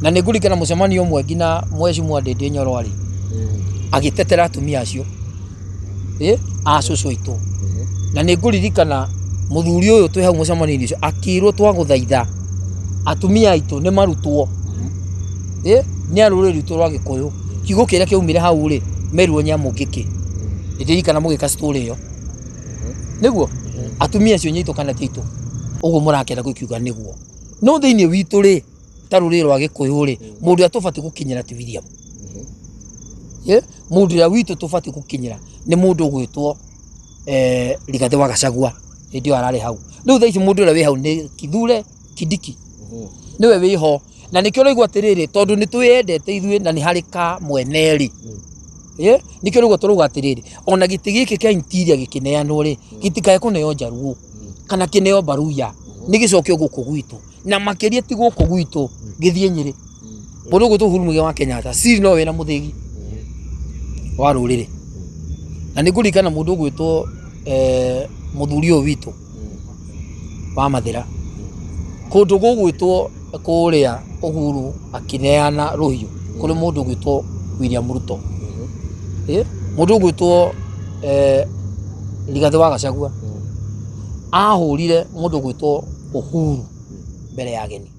Na nĩ ngũririkana mũcemanio ũmwe nginya mheshimiwa Ndĩndĩ Nyoro arĩ agĩtetera atumia acio a cũcũ aitũ. Na nĩ ngũririkana mũthuri ũyũ twĩ hau mũcemanio-inĩ ũcio akĩrwo twagũthaitha atumia aitũ nĩ marutwo nĩ a rũrĩrĩ rwitũ rwa Gĩkũyũ. Kiugo kĩrĩa kĩaumire hau rĩ, merirwo nyamũngĩkĩ. Nĩ ndirikana mũgĩka story ĩyo. Nĩguo atumia acio nĩ aitũ kana ti aitũ? Ũguo mũrakĩenda gũkiuga nĩguo. No thĩinĩ witũ rĩ, ta rũrĩrĩ rwa Gĩkũyũ rĩ, mũndũ ũrĩa tũbatiĩ gũkinyĩra ti William. Mũndũ ũrĩa witũ tũbatiĩ gũkinyĩra nĩ mũndũ ũgwĩtwo Rigathĩ wa Gachagua hĩndĩ ĩyo ararĩ hau. Rĩu thaa ici mũndũ ũrĩa wĩ hau nĩ Kithure Kindiki, nĩwe wĩ ho. Na nĩkĩo ũraigua atĩrĩrĩ, tondũ nĩ twĩyendete ithuĩ na nĩ harĩ ka mwene rĩ, nĩkĩo ũraigua tũrauga atĩrĩrĩ, ona gĩtĩ gĩkĩ kĩa interior gĩkĩneanwo rĩ, gĩtikae kũneo Njaruo kana kĩneo Mbaruya, nĩ gĩcokio gũkũ gwitũ. Na makĩria ti gũkũ gwitũ, gĩthiĩ Nyĩrĩ. Mũndũ ũgwĩtwo Uhuru Muigai wa Kenyatta, siri no wĩna mũthĩgi wa rũrĩrĩ. Na nĩ ngũririkana mũndũ ũgwĩtwo mũthuri ũyũ witũ wa Mathĩra, kũndũ gũgwĩtwo kũrĩa Uhuru akĩneana rũhiũ kũrĩ mũndũ ũgwĩtwo William Ruto. Mũndũ ũgwĩtwo Rigathĩ wa Gachagua ahũrire mũndũ ũgwĩtwo Uhuru mbere ya ageni.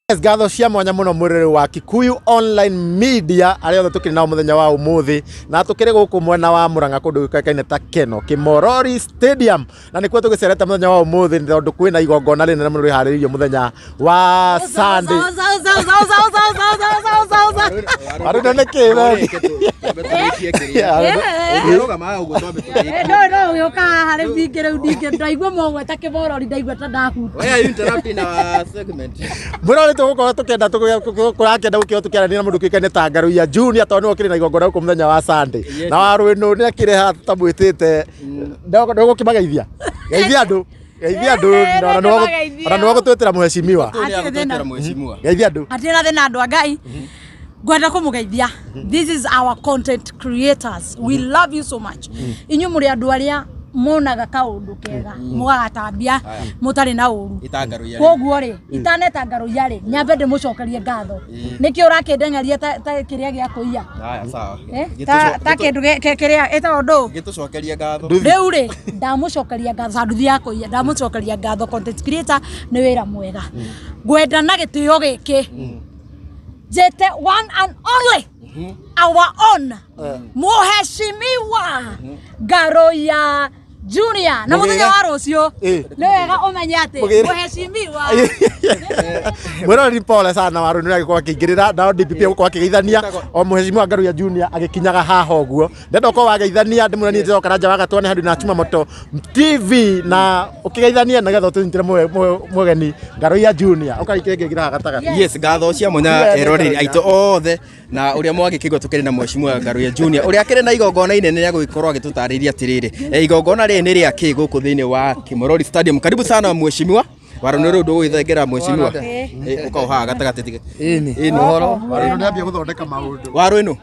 Yes, ngatho cia mwanya mũno mwĩrĩrĩ wa Kikuyu Online Media arĩa othe tũkĩrĩ nao mũthenya wa ũmũthĩ na tũkĩrĩ gũkũ mwena wa Murang'a kũndũ gũkaine ta Keno Kimorori Stadium na nĩkuo tũgĩcerete mũthenya wa ũmũthĩ nĩ tondũ kwĩna igongona rĩnene mũno rĩharĩrĩirio mũthenya wa Sunday. Arĩ nĩ kĩ we? No no ũgĩũka haha rĩu ningĩ rĩu ningĩ ndaigua mogweta kĩborori ndaigua ta ndahuta. Mwĩrori tũgũkorwo tũkĩenda kũrakĩenda gũkĩo tũkĩaranĩria na mũndũ kĩũkaine ta Ngaruiya Junior tondũ nĩwe ũkĩrĩ na igongona gũkũ mũthenya wa Sunday. Na Warũĩnũ nĩ akĩrĩ haha tũtamwĩtĩte. Ndũgũkĩmageithia? Geithia andũ. Geithia andũ na ona nĩwe ũgũtwĩtĩra mheshimiwa. Geithia andũ. Hatirĩ na thĩna andũ a Ngai. Ngwenda kũmũgeithia. This is our content creators. We love you so much. Inyuĩ mũrĩ andũ arĩa monaga kaũndũ kega mũgagatambia mũtarĩ na ũru. Koguo rĩ, itaneta Ngaruiya rĩ, nyambe ndĩmũcokerie ngatho. Nĩkĩ ũrakĩndeng'eria ta kĩrĩa gĩa kũiya? Ta kĩndũ kĩrĩa ĩtagwo ndũ? Gĩtũcokerie ngatho. Rĩu rĩ, ndamũcokeria ngatho ta nduthi ya kũiya, ndamũcokeria ngatho content creator nĩ wĩra mwega. Ngwenda na gĩtĩo gĩkĩ njĩte one and only our own mũheshimiwa Ngaruiya Junior na mũthenya wa rũciũ nĩ wega ũmenye atĩ mũheshimiwa Mwĩroreri pole sana Warũĩnũ nĩ agĩkorwo akĩingĩrĩra nao DPP agũkorwo akĩgeithania o mheshimiwa Ngaruiya Junior agĩkinyaga haha ũguo. Ndenda ũkorwo wageithania ndĩmwĩra niĩ njĩtagwo Karanja wa Gatwa nĩ handũ na Chuma Moto TV na ũkĩgeithania nĩgetha ũtũnyitĩre mũgeni Ngaruiya Junior ũkarĩkia ngĩngira haha gatagatĩ. Yes, ngatho cia mwanya eroreri aitũ othe na ũrĩa mwagĩkĩigua tũkĩrĩ na mheshimiwa Ngaruiya Junior ũrĩa akĩrĩ na igongona inene rĩa gũgĩkorwo agĩtũtarĩria atĩrĩrĩ igongona rĩrĩ nĩ rĩa kĩ gũkũ thĩinĩ wa Kimorori Stadium. Karibu sana mheshimiwa. Warũnĩ rĩu ndũgũgĩthengera mheshimiwa. Ũka haha gatagatĩ tige. Ĩni, ũhoro. Warũĩnũ nĩambia gũthondeka maũndũ. Warũĩnũ.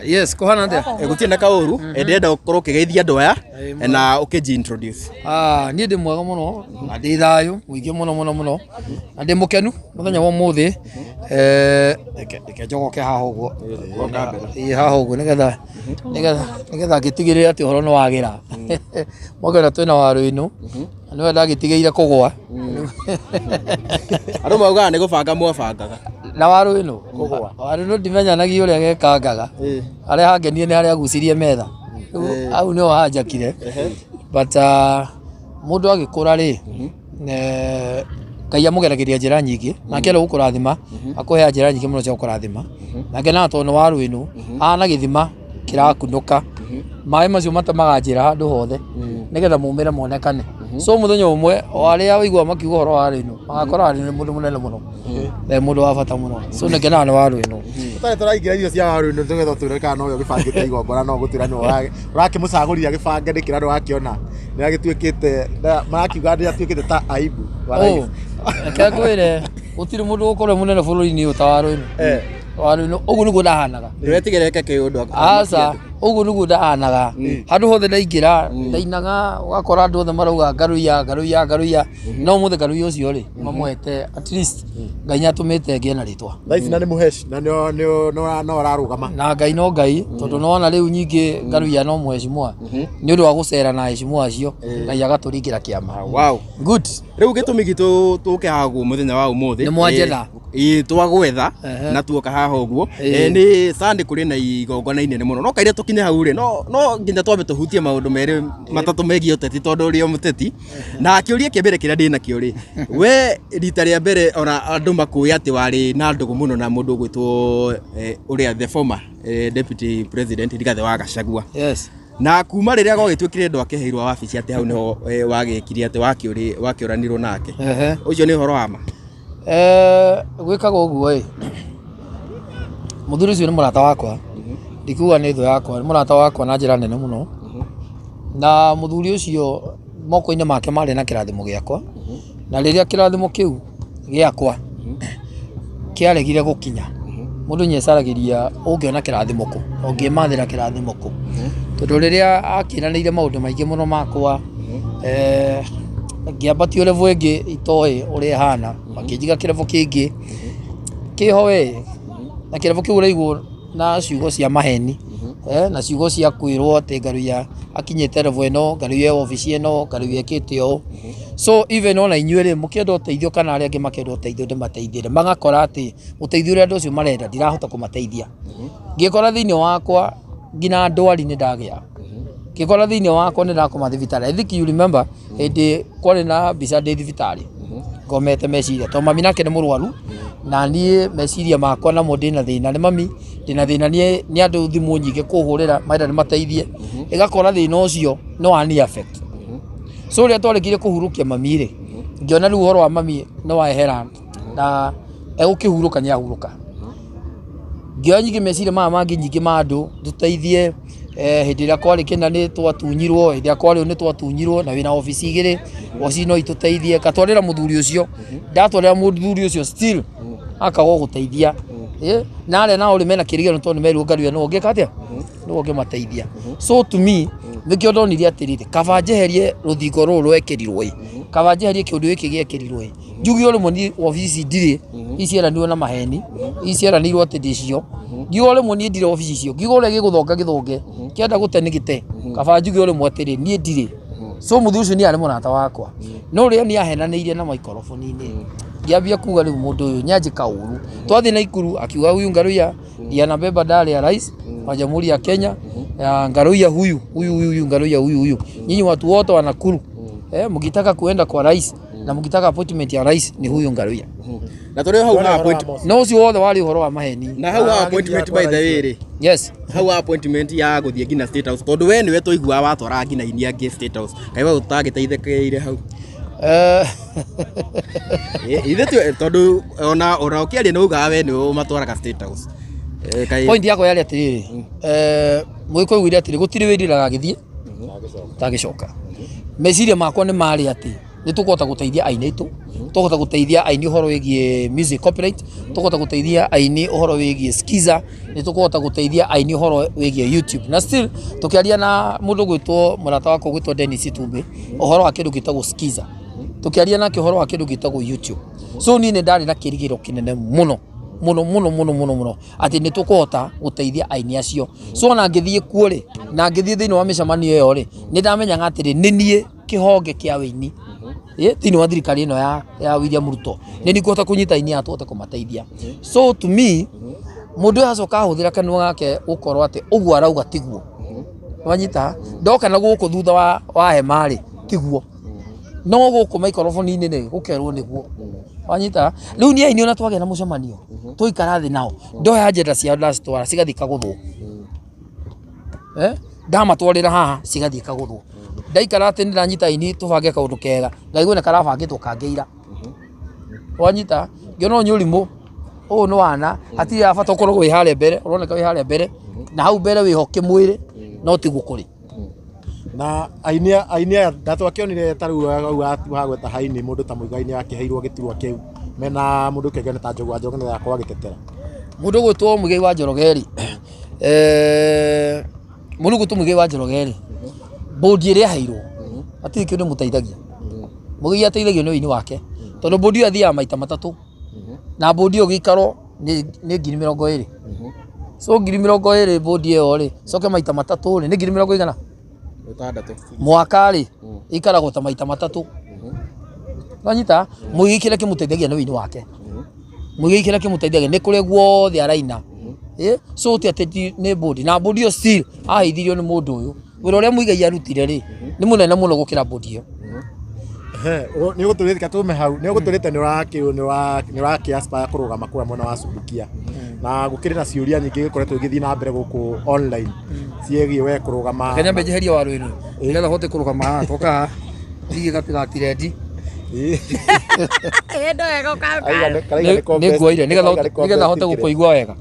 Yes, kũhana atĩa? Gũtirĩ na kaũru, ndĩrenda ũkorwo ũkĩgeithia andũ aya na ũkĩnji introduce. Niĩ ndĩ mwega mũno na ndĩ thayũ mũingĩ mũno mũno mũno na ndĩ mũkenu mũthenya wa ũmũthĩ. Reke njogoke haha ũguo. Ĩĩ haha ũguo nĩgetha nĩgetha nĩgetha ngĩtigĩrĩre atĩ ũhoro nĩ wagĩra. Mwakĩona twĩna Warũinũ na nĩwe ndagĩtigĩire kũgũa. Andũ maugaga nĩ gũbanga mwabangaga. Na Warũinũ kũgũa. Warũinũ ndimenyanagia ũrĩa gekangaga. Harĩa hangenirie nĩ harĩa agucirie metha. Rĩu hau nĩho hanjakire. But mũndũ agĩkũra rĩ, Ngai amũgeragĩria njĩra nyingĩ, nake arĩ gũkũrathima, akũheaga njĩra nyingĩ mũno cia gũkũrathima. Nake na tondũ nĩ Warũinũ, ahana gĩthima kĩrakunũka, maĩ macio matemaga njĩra handũ hothe, nĩgetha maumĩre monekane. So mũthenya ũmwe, o arĩa ũiguaga makiuga ũhoro wa Warũinũ, magakora Warũinũ nĩ mũndũ mũnene mũno, na nĩ mũndũ wa bata mũno. So nĩngenaga nĩ Warũinũ. Tũtarĩ tũraingĩra irio cia Warũinũ nĩgetha ũtwĩre kana nowe ũgĩbangĩte igongona no ũgũtwĩra nĩwe ũrakĩmũcagũrire agĩbange nĩkĩ na ndũrakĩona nĩ agĩtuĩkĩte marakiuga nĩ atuĩkĩte ta aibu wa Oh, rais. reke ngwĩre Gũtirĩ mũndũ ũgũkorwo mũnene bũrũri-inĩ ũyũ ta Waruinũ. Waruinũ ũguo nĩguo ndahanaga. Ndũretigĩra eke kĩũndũ. Aca, ũguo nĩguo ndahanaga. Handũ hothe ndaingĩra ndainaga, ũgakora andũ othe marauga Ngaruiya, Ngaruiya, Ngaruiya. No ũmũthĩ Ngaruiya ũcio rĩ, mamũhete at least Ngai nĩatũmĩte ngĩe na rĩtwa. Thaa ici na nĩ mũheci na no ararũgama. Na Ngai no Ngai, tondũ nĩwona rĩu nyingĩ Ngaruiya no mũheshimiwa. Nĩ ũndũ wa gũcera na aheshimiwa acio, Ngai agatũringĩra kĩama. Wow. Good. Rĩu gĩtũmi gitũ tũke haha ũguo mũthenya wa ũmũthĩ. Nĩ mwanjetha. Ĩĩ twagwetha Ehe. na tuoka haha ũguo. Ĩĩ. Nĩ Sunday kũrĩ na igongona inene mũno. No kaire tũkinye hau rĩ, no nginya twambe tũhutie maũndũ merĩ matatũ megiĩ ũteti tondũ ũrĩ o mũteti. Na kĩũria kĩa mbere kĩrĩa ndĩnakĩo rĩ, we rita rĩa mbere ona andũ makũĩ atĩ warĩ na ndũgũ mũno na mũndũ ũgwĩtwo ũrĩa the former deputy president Rigathĩ wa Gachagua. Yes. Na kuma rĩrĩa gwagĩtuĩkire ndwakeheirwo wabici atĩ hau nĩho wagĩkire atĩ wakĩũranirwo nake. Ũcio nĩ ũhoro wa ma? Gwĩkaga ũguo ĩ, mũthuri ũcio nĩ mũrata wakwa, ndikuga nĩ thũ yakwa, nĩ mũrata wakwa na njĩra nene mũno. Na mũthuri ũcio moko-inĩ make marĩ na kĩrathimo gĩakwa, na rĩrĩa kĩrathimo kĩu gĩakwa kĩaregire gũkinya, mũndũ nĩecaragĩria ũngĩona kĩrathimo kũ, ũngĩmathĩra kĩrathimo kũ. Tondũ rĩrĩa akĩranĩire maũndũ maingĩ mũno makwa, ngĩambatio level ĩngĩ itoĩ ũrĩa ĩhana, makĩnjiga kĩrevo kĩngĩ kĩho we, na kĩrevo kĩu ũraigwo na ciugo cia maheni, na ciugo cia kwĩrwo atĩ Ngaruiya akinyĩte level ĩno, Ngaruiya e wabici ĩno, Ngaruiya ekĩte ũũ. So even ona inyuĩ rĩ, mũkĩenda ũteithio kana arĩa angĩ makĩenda ũteithio ndĩmateithĩre, magakora atĩ ũteithio ũrĩa andũ acio marenda ndirahota kũmateithia. Ngĩkora thĩinĩ wakwa nginya ndwari nĩ ndagĩa. Ngĩkora thĩinĩ wakwa nĩ ndakoma thibitarĩ. I think you remember hĩndĩ kwarĩ na mbica ndĩ thibitarĩ ngomete meciria tondũ mami nake nĩ mũrwaru na niĩ meciria makwa namo ndĩna thĩna nĩ mami ndĩna thĩna nĩ andũ thimũ nyingĩ kũhũrĩra marenda nĩmateithie, ĩgakora thĩna ũcio nĩ wani affect. So rĩrĩa twarĩkirie kũhurũkia mami rĩ, ngĩona rĩu ũhoro wa mami nĩ wehera na egũkĩhurũka nĩ ahurũka. Ngĩoya nyingĩ meciria maya mangĩ nyingĩ ma andũ tũteithie, hĩndĩ ĩrĩa kwarĩ kĩna nĩ twatunyirwo, hĩndĩ ĩrĩa kwarĩ ũũ nĩ twatunyirwo na wĩna obici igĩrĩ, obici no itũteithie. Ngatwarĩra mũthuri ũcio, ndatwarĩra mũthuri ũcio still akaga gũteithia. Na arĩa nao rĩ mena kĩrĩgĩrĩro tondũ nĩ merirwo Ngaruiya nĩwe ũngĩka atĩa, nĩwe ũngĩmateithia. So to me nĩkĩo ndonire atĩrĩrĩ, kaba njeherie rũthingo rũrũ rwekĩrirwo ĩ, kaba njeherie kĩũndũ gĩkĩ gĩekĩrirwo ĩ, njuge o rĩmwe niĩ wabici ici ndirĩ, ici cieranirwo na maheni, ici cieranĩirwo atĩ ndĩcio, ngiuga o rĩmwe niĩ ndirĩ wabici icio, ngiuga ũrĩa gĩgũthonga gĩthonge, kĩenda gũte nĩ gĩte, kaba njuge o rĩmwe atĩrĩ niĩ ndirĩ. So mũthuri ũcio nĩ arĩ mũrata wakwa, no ũrĩa niĩ ahenanĩirie na maikoroboni-inĩ, ngĩambia kuga rĩu mũndũ ũyũ nĩ anjĩka ũru. Twathiĩ Naikuru akiuga huyu Ngaruiya ndiye anabeba ndari ya rais wa Jamhuri ya Kenya, ya Ngaruiya huyu huyu huyu Ngaruiya huyu huyu, nyinyi watu wote wa Nakuru, mkitaka kuenda kwa rais na mkitaka appointment ya rais ni huyu Ngaruiya. Na tũrĩ hau ha appointment. No ũcio wothe warĩ ũhoro wa maheni. Na hau ha appointment by the way rĩ. Yes. Hau ha appointment ya gũthiĩ nginya State House tondũ we nĩwe tũiguaga watwaraga nginya aini angĩ State House. Kaĩ we ũtagĩteithĩkĩire hau? Ithuĩ tondũ ona ũkĩaria nĩ ugaga we nĩwe ũmatwaraga State House. Point yakwa yarĩ atĩrĩrĩ, Mũgĩkũyũ augire atĩrĩ gũtirĩ wĩriraga agĩthiĩ tagĩcoka. Meciria makwa nĩ marĩ atĩ nĩ tũkũhota gũteithia aini aitũ, tũkũhota gũteithia aini ũhoro wĩgiĩ music copyright, tũkũhota gũteithia aini ũhoro wĩgiĩ skiza, nĩ tũkũhota gũteithia aini ũhoro wĩgiĩ YouTube. Na still tũkĩaria na mũndũ ũgwĩtwo mũrata wakwa ũgwĩtwo Dennis Itumbĩ ũhoro wa kĩndũ gĩtagwo skiza, tũkĩaria nake ũhoro wa kĩndũ gĩtagwo YouTube. So niĩ nĩ ndarĩ na kĩrĩgĩrĩro kĩnene mũno mũno mũno mũno mũno mũno atĩ nĩ tũkũhota gũteithia aini acio. So ona ngĩthiĩ kuo rĩ, na ngĩthiĩ thĩinĩ wa mĩcemanio ĩyo rĩ, nĩ ndamenyaga atĩrĩ nĩ niĩ kĩhonge kĩa wĩini thĩinĩ wa thirikari ĩno ya William Ruto, nĩ niĩ ngũhota kũnyita aini aya tũhote kũmateithia. So to me mũndũ ũyũ acoka ahũthĩra kanua gake gũkorwo atĩ ũguo arauga tiguo, wanyita ndoka na gũkũ thutha wa hema rĩ tiguo, no gũkũ maikoroboni-inĩ rĩ gũkerwo nĩguo, wanyita. Rĩu niĩ aini ona twagĩa na mũcemanio twaikara thĩ nao ndoya agenda ciao ndacitwara cigathiĩ ikagũthwo, ndamatwarĩra haha cigathiĩ ikagũthwo, ndaikara atĩ nĩndanyita aini tũbange kaũndũ kega ngaigua nĩ karabangĩtwo kangĩira, wanyita. Ngĩona ũyũ nĩ ũrimũ, ũyũ nĩ wana, hatirĩ bata ũkorwo wĩ harĩa mbere, ũroneka wĩ harĩa mbere na hau mbere wĩho kĩmwĩrĩ no tiguo kũrĩ. Na aini aya ndatwakĩonire ta rĩu hau hagweta haini mũndũ ta Mũigai nĩ akĩheirwo gĩturwa kĩu Mena mũndũ ũkĩongena ta Njogu wa Njoroge nĩ akorwo agĩtetera. Mũndũ ũgwĩtwo Muigai wa Njoroge rĩ, mũndũ ũgwĩtwo Muigai wa Njoroge rĩ, mbũndi ĩrĩa aheirwo hatirĩ kĩndũ ĩmũteithagia. Muigai ateithagio nĩ ũini wake, tondũ mbũndi ĩyo athiaga maita matatũ, na mbũndi ĩyo gĩikaro nĩ 20,000. So 20,000 mbũndi ĩyo rĩ, coke maita matatũ rĩ, nĩ ngiri mĩrongo igana? Ĩtandatũ. Mwaka rĩ, ĩikaragwo ta maita matatũ. Nwanyita? Mũigai kĩrĩa kĩmũteithagia nĩ ũini wake. Mũigai kĩrĩa kĩmũteithagia nĩ kũrĩa guothe araina. So ti atĩ nĩ mbũndi. Na mbũndi ĩyo still aheithirio nĩ mũndũ ũyũ. Wĩra ũrĩa Muigai arutire rĩ, nĩ mũnene mũno gũkĩra mbũndi ĩyo. Nĩ ũgũtũrĩte tume hau, nĩ ũgũtũrĩte nĩ ũrakĩ aspire kũrũgama kũrĩa mwena wa Subukia. Na gũkĩrĩ na ciũria nyingĩ gĩkoretwo igĩthiĩ na mbere gũkũ online ciĩgiĩ we kũrũgama. Reke nyambe njeherie waru ĩno nĩgetha hote kũrũgama haha toka haha thiĩ gatigatiredi. Nĩ nguoire nĩgetha hote gũkũigua wega.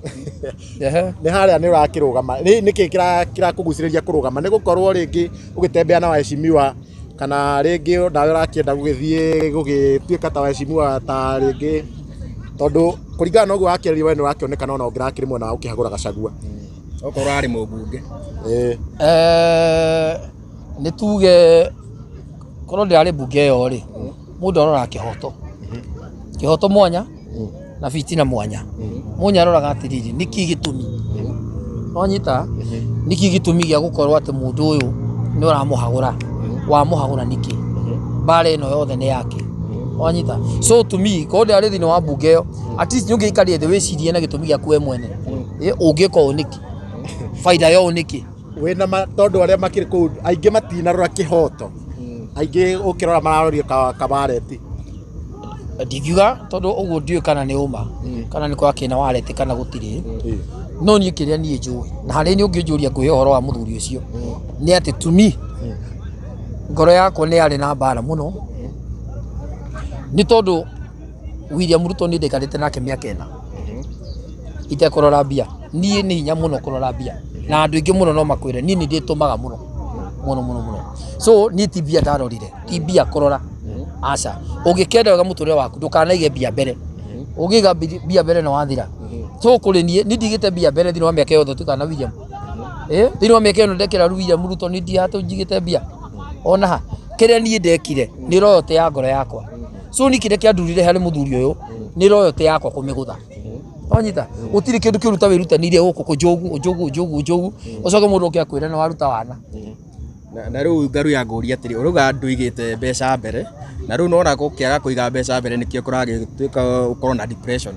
Nĩ harĩa nĩ ũrakĩrũgama, nĩkĩ kĩrakũgucĩrĩria kũrũgama? Nĩ gũkorwo rĩngĩ ũgĩtembea na waheshimiwa kana rĩngĩ nawe ũrakĩenda gũgĩthiĩ gũgĩtuĩka ta waheshimiwa ta rĩngĩ, tondũ kũringana na ũguo wakĩaria we nĩ ũrakĩonekana ona ũngĩrakĩrĩ mwena wa ũkĩhagũra Gachagua. Okorwo arĩ mũmbunge. Nĩ tuge korwo ndĩrarĩ mbunge ĩyo rĩ, mũndũ aroraga kĩhoto. Kĩhoto mwanya na fitina mwanya. Mwanya aroraga atĩrĩrĩ, nĩkĩ gĩtũmi? Wanyita? Nĩkĩ gĩtũmi gĩa gũkorwo atĩ mũndũ ũyũ nĩ ũramũhagũra? Wamũhagũra nĩkĩ? Mbara ĩno yothe nĩ yake. Wanyita? So to me, korwo ndĩrarĩ thĩinĩ wa mbunge ĩyo, at least nĩ ũngĩikarire thĩ wĩcirie na gĩtũmi gĩaku we mwene. Ũngĩka ũũ nĩkĩ? Baida ya ũũ nĩkĩ? Wĩna ma tondũ arĩa makĩrĩ kũu aingĩ matinarora kĩhoto, aingĩ ũkĩrora mararoria kawareti. Ndingiuga tondũ ũguo ndiũĩ kana nĩ ũma kana nĩ kwakĩ na wareti kana gũtirĩ, no niĩ kĩrĩa niĩ njũĩ na harĩa niĩ ũngĩnjũria ngũhe ũhoro wa mũthuri ũcio nĩ atĩ to me ngoro yakwa nĩ yarĩ na mbara mũno, nĩ tondũ William Ruto niĩ ndaikarĩte nake mĩaka 4 itekũrora mbia. Niĩ nĩ hinya mũno kũrora mbia na andũ aingĩ mũno no makwĩre niĩ nĩ ndĩtũmaga mũno mũno mũno mũno. So niĩ ti mbia ndarorire, ti mbia kũrora, aca. Ũngĩkĩenda wega mũtũrĩre waku ndũkanaige mbia mbere, ũngĩiga mbia mbere nĩ wathira. So kũrĩ niĩ, niĩ ndigĩte mbia mbere thĩinĩ wa mĩaka yothe tuĩkaga na William. Thĩinĩ wa mĩaka ĩno ndekĩra William Ruto niĩ ndihatũ njigĩte mbia ona ha. Kĩrĩa niĩ ndekire nĩ loyalty ya ngoro yakwa. So niĩ kĩrĩa kĩandurire harĩ mũthuri ũyũ nĩ loyalty yakwa kũmĩgũtha. Wanyita? Gũtirĩ kĩndũ kĩũru ta wĩrutanĩirie gũkũ kũnjũgu ũnjũgu ũnjũgu ũnjũgu ũcoke mũndũ oke akwĩre nĩ waruta wana. Na rĩu ngaruya ngũria atĩrĩ, ũrauga ndũigĩte mbeca mbere, na rĩu nona gũkĩaga kũiga mbeca mbere nĩkĩo kũragĩtuĩka ũkorwo na depression.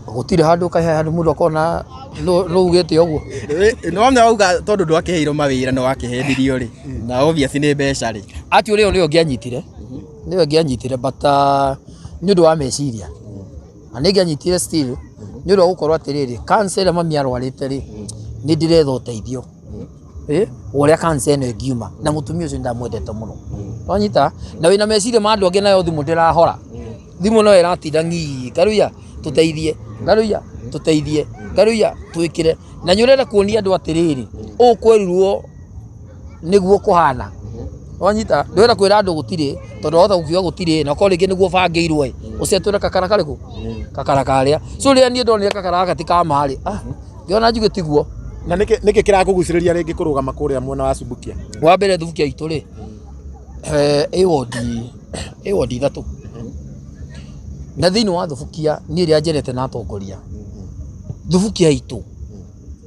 Gũtirĩ handũ kahe handũ mũndũ akona nũ ugĩte ũguo. Nĩwona wauga tondũ ndwakĩheirwo mawĩra nĩ wakĩhendirio rĩ, na obviously nĩ mbeca rĩ. Ati ũrĩa nĩwe ũngĩanyitire, nĩwe ũngĩanyitire but nĩ ũndũ wa meciria. Na nĩ ingĩanyitire still nĩ ũndũ wa gũkorwo atĩrĩrĩ, cancer ĩrĩa mami arwarĩte rĩ, nĩ ndĩretha ũteithio. Ũrĩa cancer ĩno ĩngiuma na mũtumia ũcio nĩ ndamwendete mũno. Wanyita? Na wĩna meciria ma andũ angĩ nayo thimũ ndĩrahora. Thimũ no ĩratinda ng'ii, Ngaruiya tũteithie, Ngaruiya tũteithie, Ngaruiya twĩkĩre. Na nĩ ũrenda kuonia andũ atĩrĩrĩ, ũũ kwerirwo nĩguo kũhana. Wanyita? Ndũrenda kwĩra andũ gũtirĩ, tondũ wahota gũkiuga gũtirĩ na ũkorwo rĩngĩ nĩguo ũbangĩirwo ĩ, ũcetũre kakara karĩkũ? Kakara karĩa. So rĩrĩa niĩ ndonire kakara gaka ti ka ma rĩ, ah, ngĩona njuge tiguo. Na nĩkĩ nĩkĩ kĩrakũgucĩrĩria rĩngĩ kũrũgama kũrĩa mwena wa Subukia? Wa mbere Thubukia itũ rĩ, ĩ wondi ĩ wondi ithatũ. Na thĩinĩ wa Thubukia niĩ rĩrĩa njerete na atongoria, Thubukia itũ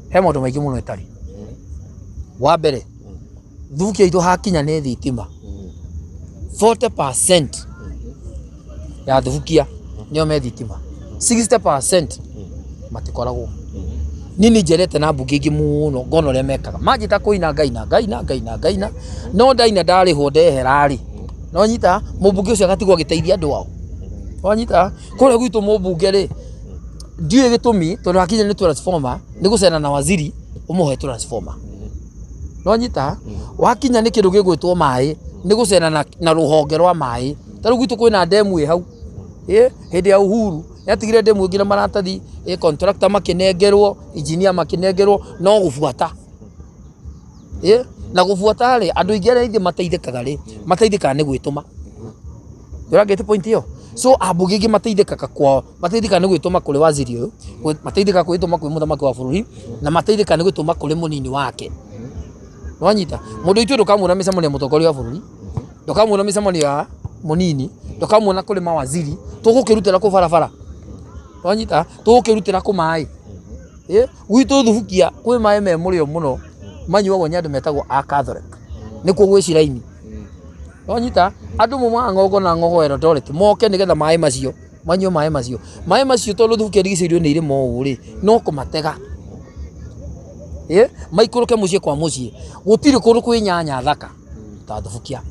he maũndũ maingĩ mũno ĩtarĩ. Wa mbere, Thubukia itũ hakinya nĩ thitima, 40% ya Thubukia nĩo me thitima, 60% matikoragwo. Niĩ nĩ njerete na mbunge ingĩ mũno ngona ũrĩa mekaga, manjĩta kũina ngaina ngaina ngaina ngaina, no ndaina ndarĩhwo ndehera rĩ, nĩwanyita, mũmbunge ũcio agatigwo agĩteithia andũ ao, nĩwanyita. Kũrĩa gwitũ mũmbunge rĩ, ndiũĩ gĩtũmi tondũ hakinya nĩ transformer nĩ gũcera na waziri ũmũhe transformer, nĩwanyita. Wakinya nĩ kĩndũ gĩgwĩtwo maĩ nĩ gũcera na rũhonge rwa maĩ, ta rĩu gwitũ kwĩna ndemu ĩ hau, hĩndĩ ya Uhuru yatigire ndemu ĩngĩ na maratathi, contractor makĩnengerwo, engineer makĩnengerwo, no gũbuata. Na gũbuata rĩ, andũ aingĩ arĩa aingĩ mateithĩkaga rĩ, mateithĩkaga nĩ gwĩtũma. Ndũrangĩte point ĩyo. So ambunge aingĩ mateithĩkaga kwao, mateithĩkaga nĩ gwĩtũma kũrĩ waziri ũyũ, mateithĩkaga gwĩtũma kwĩ mũthamaki wa bũrũri, na mateithĩkaga nĩ gwĩtũma kũrĩ mũnini wake. Nĩwanyita? Mũndũ witũ ndũkamuona mĩcemanio ya mũtongoria wa bũrũri, ndũkamuona mĩcemanio ya mũnini, ndũkamuona kũrĩ mawaziri, tũgũkĩrutĩra kũ barabara? Nĩwanyita? Tũgũkĩrutĩra kũ maĩ? Ĩ, gwitũ Thubukia kwĩ maĩ me mũrĩo mũno manyuagwo nĩ andũ metagwo a Catholic, nĩkuo gwĩ ciraini. Wanyita andũ maumaga ng'ongo na ng'ongo Eldoret moke nĩgetha maĩ macio manyue maĩ macio. Maĩ macio tondũ Thubukia ĩrigicĩirio nĩ irĩma ũũ rĩ, no kũmatega ĩ maikũrũke mũciĩ kwa mũciĩ. Gũtirĩ kũndũ kwĩ nyanya thaka ta Thubukia.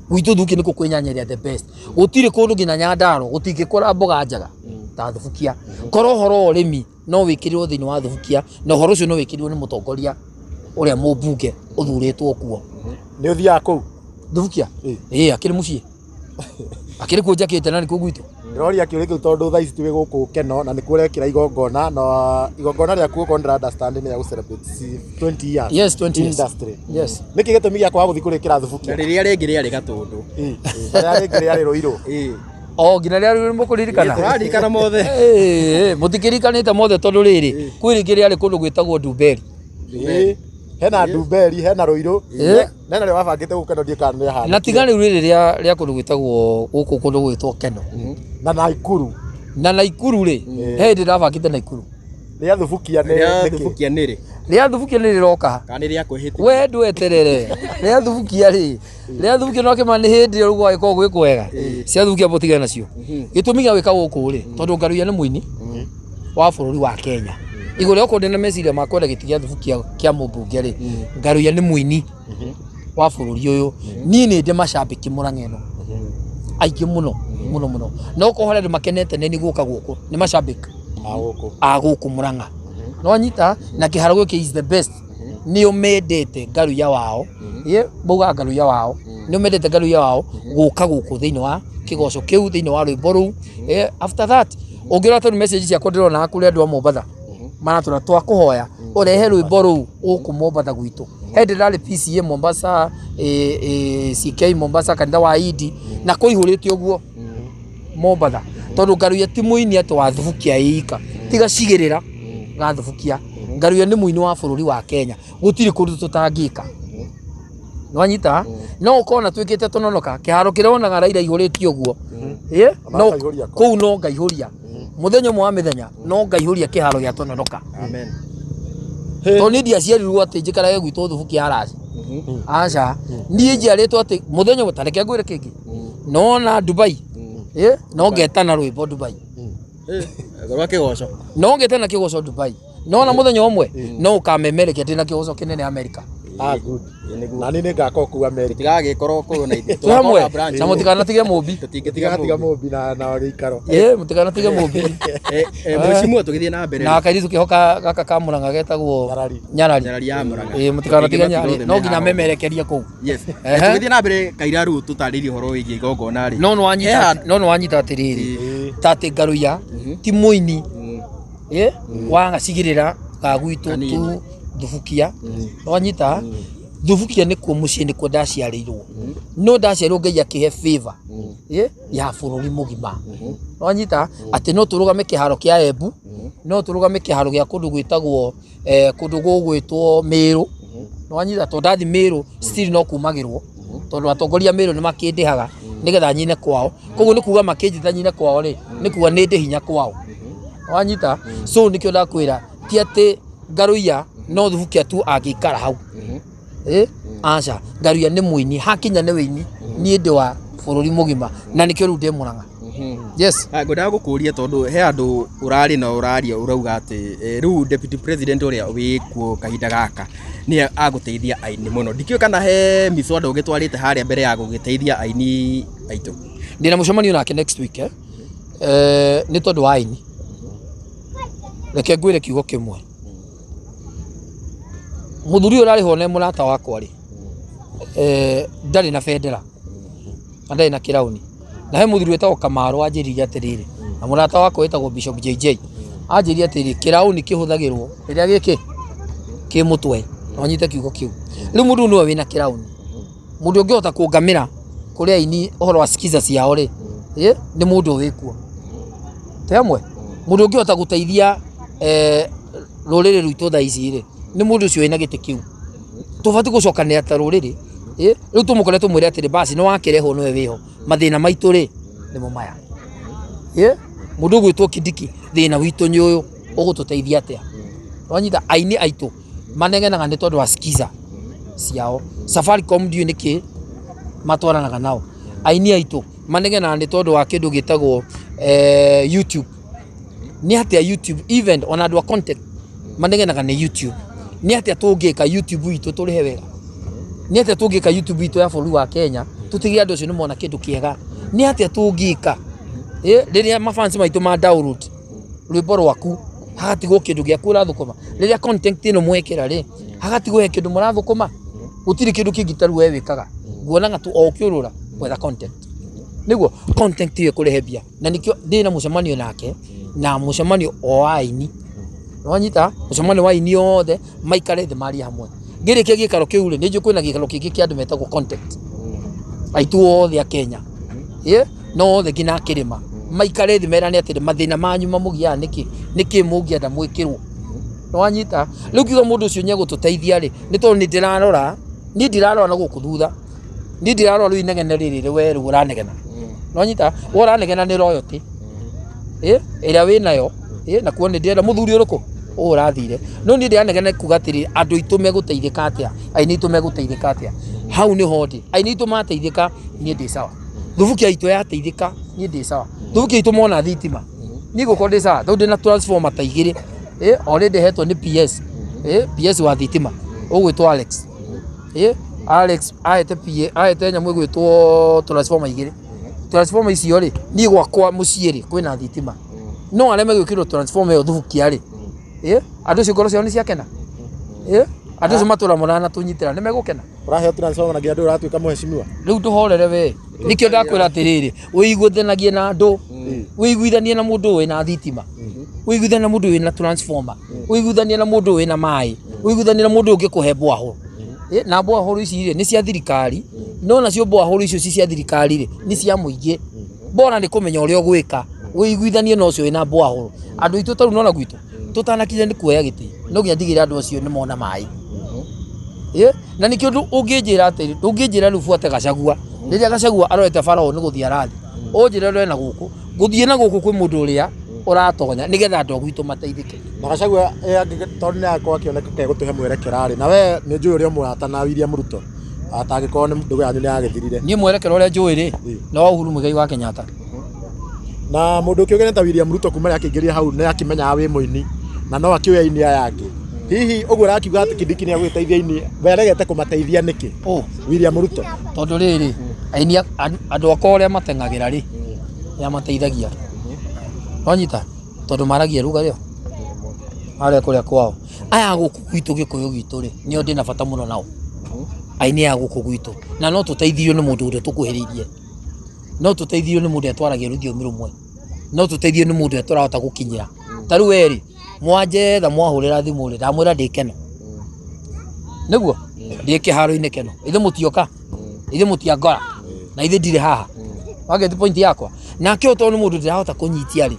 Gwitũ Thubukia nĩkuo kwĩ nyanya ĩrĩa the best. Gũtirĩ kũndũ nginya Nyandarua gũtingĩkũra mboga njega ta Thubukia. Korwo ũhoro wa ũrĩmi no wĩkĩrĩrwo thĩinĩ wa Thubukia na ũhoro ũcio no wĩkĩrĩrwo nĩ mũtongoria ũrĩa mũmbunge ũthurĩtwo kuo. Nĩ ũthiaga kũu? Thubukia? Ĩĩ akĩrĩ mũciĩ. Akĩrĩ kuo njakĩte na nĩkuo gwitũ. Ndĩroria kĩũria kĩu tondũ thaa ici twĩ gũkũ Keno na nĩkuo ũrekĩra igongona na igongona rĩaku okorwo ndĩra understand nĩ rĩa gũ celebrate 20 years Yes, 20 years. industry. Yes. Nĩkĩ gĩtũmi gĩa kwaga gũthiĩ kũrĩkĩra Thubukia? Na rĩrĩa rĩngĩ rĩarĩ Gatũndũ. Ĩĩ, rĩrĩa rĩngĩ rĩarĩ Rũirũ. Ĩĩ. O nginya rĩrĩa rĩu mũkũririkana. Tũraririkana mothe. Ĩĩ, mũtikĩrikanĩte mothe tondũ rĩrĩ, kwĩ rĩngĩ rĩarĩ kũndũ gwĩtagwo Ndumberi. Ĩĩ. Hena Ndumberi, hena Rũirũ. Ĩĩ. Na hena rĩrĩa wabangĩte gũka no ndiũĩ kana nĩ Na tiga rĩu rĩrĩ rĩa rĩa kũndũ gwĩtagwo gũkũ kũndũ gwĩtwo Keno. Na Naikuru. Na Naikuru rĩ, he hĩndĩ ndabangĩte Naikuru. Rĩa Thubukia nĩ Rĩa nĩkĩ? Thubukia nĩ rĩ? Rĩa Thubukia nĩ rĩroka. Kana nĩ rĩa kwĩhĩtithia? We ndweterere. Rĩa Thubukia rĩ, rĩa Thubukia no kĩma nĩ hĩndĩ ĩyo rĩu gwagĩkorwo gwĩ kwega. Cia Thubukia mũtigane nacio. Gĩtũmi gĩa gwĩka gũkũ rĩ, tondũ Ngaruiya nĩ mũini wa bũrũri wa Kenya. Igũrũ rĩa gũkorwo ndĩna meciria ma kwenda gĩtĩ gĩa Thubukia kĩa mũmbunge rĩ, Ngaruiya nĩ mũini wa bũrũri ũyũ. Niĩ nĩ ndĩ macambĩki Mũrang'a ĩno aingĩ mũno mũno mũno. No okorwo harĩ andũ makenete nĩ niĩ gũka gũkũ, nĩ macambĩki A gũkũ. a gũkũ Mũrang'a. No nyita na kĩharo gĩkĩ is the best. Nĩo mendete Ngaruiya wao. Ĩ maugaga Ngaruiya wao. Nĩo mendete Ngaruiya wao gũka gũkũ thĩinĩ wa kĩgoco kĩu thĩinĩ wa rwĩmbo rũu. Ĩ after that ũngĩrora tondũ message ciakwa ndĩrona kũrĩ andũ a Mombatha maratwĩra twakũhoya ũrehe rwĩmbo rũu gũkũ Mombatha gwitũ. He hĩndĩ ndarĩ PCEA Mombasa, CK Mombasa kanitha wa Idi na kũihũrĩte ũguo Mombatha tondũ Ngaruiya ti mũini atĩ wa Thubukia ĩika tiga cigĩrĩra ga Thubukia. Ngaruiya nĩ mũini wa bũrũri wa Kenya gũtirĩ kũndũ tũtangĩka. Nĩwanyita? No ũkorwo na twĩkĩte tũnonoka kĩharo kĩrĩa wonaga Raila aihũrĩtie ũguo ĩ no Akaihũria kũ? kũu no ngaihũria mũthenya ũmwe wa mĩthenya no ngaihũria kĩharo gĩa Tononoka. Amen. Tondũ niĩ ndiaciarirwo atĩ njikarage gwitũ Thubukia Arasi. Aca, niĩ njiarĩtwo atĩ mũthenya ũmwe ta reke ngwĩre kĩngĩ nona Dubai ĩ no ngetana rwĩmbo Dubai Rwa kĩgoco. no ngetana kĩgoco Dubai nona mũthenya ũmwe no ũkamemerekia ndĩna kĩgoco kĩnene Amerika. Ah, good. Na niĩ nĩngakorwo kũu America. Tũtigagĩkorwo kũu na ithuĩ. Twĩ hamwe na mũtikanatige mũmbi. Tũtingĩtiga Tũtigatiga mũmbi na gĩikaro. Ĩ mũtikanatige mũmbi. Mheshimiwa tũgĩthiĩ na mbere. Na kairĩtu kĩho gaka ka Mũrang'a getagwo Nyarari. Nyarari. Nyarari ya Mũrang'a. Ĩ mũtikanatige Nyarari. Tũtingĩmatiga No nginya othe me memerekerie kũu. Yes. Ehe. Tũgĩthiĩ na mbere Kaira rĩu tũtarĩrie ũhoro wĩgiĩ igongona rĩ. No nĩwanyita no nĩwanyita atĩrĩrĩ ta atĩ Ngaruiya ti mũini ĩ wa gacigĩrĩra ga gwitũ tu Thubukia. Nĩwanyita Thubukia nĩkuo mũciĩ nĩkuo ndaciarĩirwo. No ndaciarirwo Ngai akĩhe favor ĩ ya bũrũri mũgima. Nĩwanyita atĩ no tũrũgame kĩharo kĩa Embu, no tũrũgame kĩharo gĩa kũndũ gwĩtagwo kũndũ gũgwĩtwo Mĩrũ. Nĩwanyita tondũ ndathiĩ Mĩrũ still no kumagĩrwo tondũ atongoria a Mĩrũ nĩ makĩndĩhaga nĩgetha nyine kwao. Koguo nĩ kuga makĩnjĩta nyine kwao rĩ, nĩ kuga nĩ ndĩ hinya kwao. Nĩwanyita? So nĩkĩo ndakwĩra ti atĩ Ngaruiya no Thubukia tu angĩikara hau. Ĩ aca, Ngaruiya nĩ mũini, hakinya nĩ wĩini niĩ ndĩ wa bũrũri mũgima na nĩkĩo rĩu ndĩ Mũrang'a. Yes. Ngwendaga gũkũria tondũ he andũ ũrarĩ na ũraria ũrauga atĩ rĩu deputy president ũrĩa wĩkuo kahinda gaka nĩ agũteithia aini mũno. Ndikĩũĩ kana he mĩswada ũgĩtwarĩte harĩa mbere ya gũgĩteithia aini aitũ. Ndĩna mũcemanio nake next week eh? Nĩ tondũ wa aini. Reke ngwĩre kiugo kĩmwe. Mũthuri ũyũ ũrarĩ ho nĩ mũrata wakwa rĩ, ndarĩ na bendera na ndarĩ na kĩrauni. Na he mũthuri wĩtagwo Kamaru wanjĩrire atĩrĩrĩ, na mũrata wakwa wĩtagwo Bishop JJ anjĩrire atĩrĩrĩ, kĩrauni kĩhũthagĩrwo rĩrĩa gĩkĩ kĩ mũtwe. Na ũnyite kiugo kĩu. Rĩu mũndũ ũyũ nĩwe wĩna kĩrauni. Mũndũ ũngĩhota kũngamĩra Kũrĩ aini ũhoro wa skiza ciao rĩ, nĩ mũndũ wĩkuo. Twĩ hamwe? Mũndũ ũngĩhota gũteithia rũrĩrĩ rwitũ thaa ici rĩ, nĩ mũndũ ũcio wĩna gĩtĩ kĩu. Tũbatiĩ gũcokanĩrĩra ta rũrĩrĩ, rĩu tũmũkore tũmwĩre atĩrĩ basi nĩ wakĩrehwo nĩwe wĩho, mathĩna maitũ rĩ, nĩmo maya. Mũndũ ũgwĩtwo Kindiki thĩna witũ nĩ ũyũ, ũgũtũteithia atĩa? Wanyita aini aitũ manegenaga nĩ tondũ wa skiza ciao. Safaricom ndiũĩ nĩkĩ matwaranaga nao. Aini aitũ manegenaga nĩ tondũ wa kĩndũ gĩtagwo YouTube. Nĩ atĩa YouTube even ona andũ a content manegenaga nĩ YouTube. Nĩ atĩa tũngĩka YouTube itũ tũrĩhe wega? Nĩ atĩa tũngĩka YouTube itũ ya bũrũri wa Kenya tũtigĩrĩre andũ acio nĩ mona kĩndũ kĩega? Nĩ atĩa tũngĩka rĩrĩa mafans maitũ ma download rwĩmbo rwaku hagatigwo kĩndũ gĩaku ũrathũkũma? Rĩrĩa content ĩno mwekĩra rĩ, hagatigwo he kĩndũ mũrathũkũma? Gũtirĩ kĩndũ kĩngĩ ta rĩu we wĩkaga, nguonaga tu o ũkĩũrũra gwetha content. Nĩguo content ĩyo ĩkũrehe mbia, na nĩkĩo ndĩna mũcemanio nake, na mũcemanio o wa aini. Nĩwanyita? Mũcemanio wa aini othe maikare thĩ marie hamwe. Ngĩrĩkia gĩikaro kĩu rĩ, nĩnjũĩ kwĩna gĩikaro kĩngĩ kĩa andũ metagwo content. Aitũ othe a Kenya. No othe nginya akĩrĩma. Maikare thĩ merane atĩrĩ, mathĩna manyu mamũgiaga nĩkĩ? Nĩkĩ mũngĩenda mwĩkĩrwo? Nĩwanyita? Rĩu ngiuga mũndũ ũcio nĩegũtũteithia rĩ, nĩ tondũ nĩ ndĩrarora, niĩ ndirarora na gũkũ thutha. Niĩ ndirarora rĩu inegene rĩrĩ we rĩu ũranegena. Nĩwanyita? We ũranegena nĩ royalty. Ĩrĩa wĩnayo, na kuo nĩ ndĩrenda mũthuri ũrĩkũ? Ũyũ ũrathire. No niĩ ndĩranegena kuga atĩrĩrĩ, andũ aitũ megũteithĩka atĩa? Aini aitũ megũteithĩka atĩa? Hau nĩho ndĩ. Aini aitũ mateithĩka, niĩ ndĩ sawa. Thubukia itũ yateithĩka, niĩ ndĩ sawa. Thubukia itũ mona thitima, niĩ ngũkorwo ndĩ sawa tondũ ndĩna transformer ta igĩrĩ. Already hetwo nĩ PS, PS wa thitima, ũgwĩtwo Alex. Alex ahete PA, ahete nyamũ ĩgwĩtwo transformer igĩrĩ. Transformer icio rĩ, niĩ gwakwa mũciĩ rĩ, kwĩna thitima. No arĩa megwĩkĩrwo transformer ĩyo thubukia rĩ, andũ acio ngoro ciao nĩ ciakena? Andũ acio matũra mũranatũnyitĩra nĩ megũkena? Ũraheo transformer na nginya ndũĩ ũratuĩka mũheshimiwa. Rĩu ndũhorere we. Nĩkĩo ndakwĩra atĩrĩrĩ, wĩiguithanagie na andũ, wĩiguithanie na mũndũ wĩna thitima, wĩiguithanie na mũndũ wĩna transformer, wĩiguithanie na mũndũ wĩna maĩ, wĩiguithanie na mũndũ ũngĩkũhe borehole. Na borehole ici rĩ, nĩ cia thirikari, no nacio borehole icio ci cia thirikari rĩ, nĩ cia mũingĩ. Bora nĩ kũmenya ũrĩa ũgwĩka, wĩiguithanie na ũcio wĩna borehole. Andũ aitũ ta rĩu nĩwona gwitũ, tũtanakinya nĩ kuoya gĩtĩ, no nginya ndigĩrĩre andũ acio nĩ mona maĩ. Na nĩkĩo ũngĩnjĩra atĩrĩ, ndũngĩnjĩra rĩu buate Gachagua, rĩrĩa Gachagua arorete bara ũũ nĩ gũthiĩ arathiĩ, ũnjĩre ndore na gũkũ, ngũthiĩ na gũkũ kwĩ mũndũ ũrĩa ũratonya nĩgetha andũ a gwitũ mateithĩke. Na Gachagua tondũ nĩ arakorwo akĩoneka ta egũtũhe mwerekera rĩ, na we nĩ njũĩ ũrĩ o mũrata na William Ruto, atangĩkorwo nĩ ndũgũ yanyu nĩ yagĩthirire. Niĩ mwerekera ũrĩa njũĩ rĩ, nĩ wa Uhuru Muigai wa Kenyatta. Na mũndũ ũkĩũgene ta William Ruto kuma rĩrĩa akĩingĩrire hau nĩ akĩmenyaga wĩ mũini na no akĩũĩ aini aya angĩ. Hihi ũguo ũrakiuga atĩ Kindiki nĩ egũgĩteithia aini, we aregete kũmateithia nĩkĩ? Ũ? William Ruto. Tondũ rĩrĩ, aini andũ akwa ũrĩa mateng'agĩra rĩ, nĩ amateithagia. Wanyita? Tondũ maragia ruga rĩo arĩa kũrĩa kwao. Aya a gũkũ gwitũ gĩkũyũ gitũ rĩ, nĩo ndĩna bata mũno nao. Aini aya a gũkũ gwitũ. Na no tũteithirio nĩ mũndũ ũrĩa tũkuhĩrĩirie. No tũteithio nĩ mũndũ ũrĩa twaragia rũthiomi rũmwe. No tũteithio nĩ mũndũ ũrĩa tũrahota gũkinyĩra. Ta rĩu we rĩ, mwanjetha mwahũrĩra thimũ rĩ, ndamwĩra ndĩ Keno. Nĩguo? Ndĩ kĩharo-inĩ Keno. Ithuĩ mũtioka? Ithuĩ mũtiangora? Na ithuĩ ndirĩ haha? Wageti point yakwa? Nake ũyũ tondũ nĩ mũndũ ndĩrahota kũnyitia rĩ,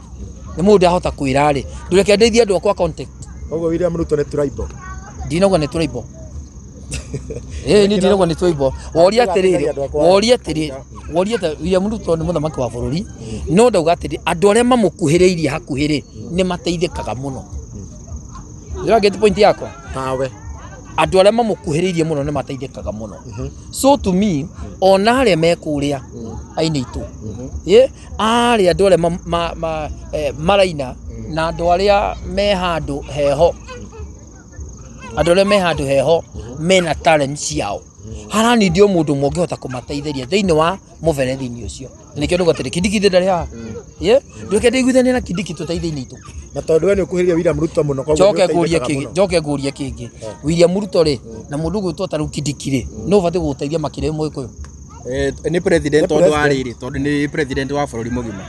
nĩ mũndũ ndĩrahota kwĩra rĩ, ndũreke ndeithie andũ akwa contact. Koguo William Ruto nĩ tribal. Ndinauga nĩ tribal. Ĩĩ niĩ ndinauga nĩ tribal. Woria atĩrĩrĩ, woria atĩrĩrĩ, woria atĩrĩrĩ, William Ruto nĩ mũthamaki wa bũrũri, no ndauga atĩrĩ, andũ arĩa mamũkuhĩrĩirie hakuhĩ rĩ, nĩ mateithĩkaga mũno. Nĩũrageti point yakwa? Tawe. Andũ arĩa mamũkuhĩrĩirie mũno nĩ mateithĩkaga mũno. So to me, ona arĩa me kũrĩa aini aitũ, arĩa andũ arĩa maraina na andũ arĩa me handũ heho, andũ arĩa me handũ heho mena talent ciao, haranindi o mũndũ ũmwe ũngĩhota kũmateithĩria thĩinĩ wa mũberethi-inĩ ũcio. Nĩkĩo ndauga atĩrĩ, Kindiki ndarĩ haha. Ndũreke ndĩiguithanie na Kindiki tũteithie aini aitũ. Na tondũ we nĩ ũkuhĩrĩirie William Ruto mũno koguo Njoke nĩ ngũrie ũteithĩkaga kĩngĩ, mũno. njoke ngũrie kĩngĩ. William Ruto rĩ, na mũndũ ũgwĩtwo ta rĩu Kindiki rĩ, nũ ũbatiĩ gũgũteithia makĩria wĩ Mũgĩkũyũ? Nĩ president Nĩ tondũ wa president. rĩrĩ, tondũ nĩ president wa bũrũri mũgima.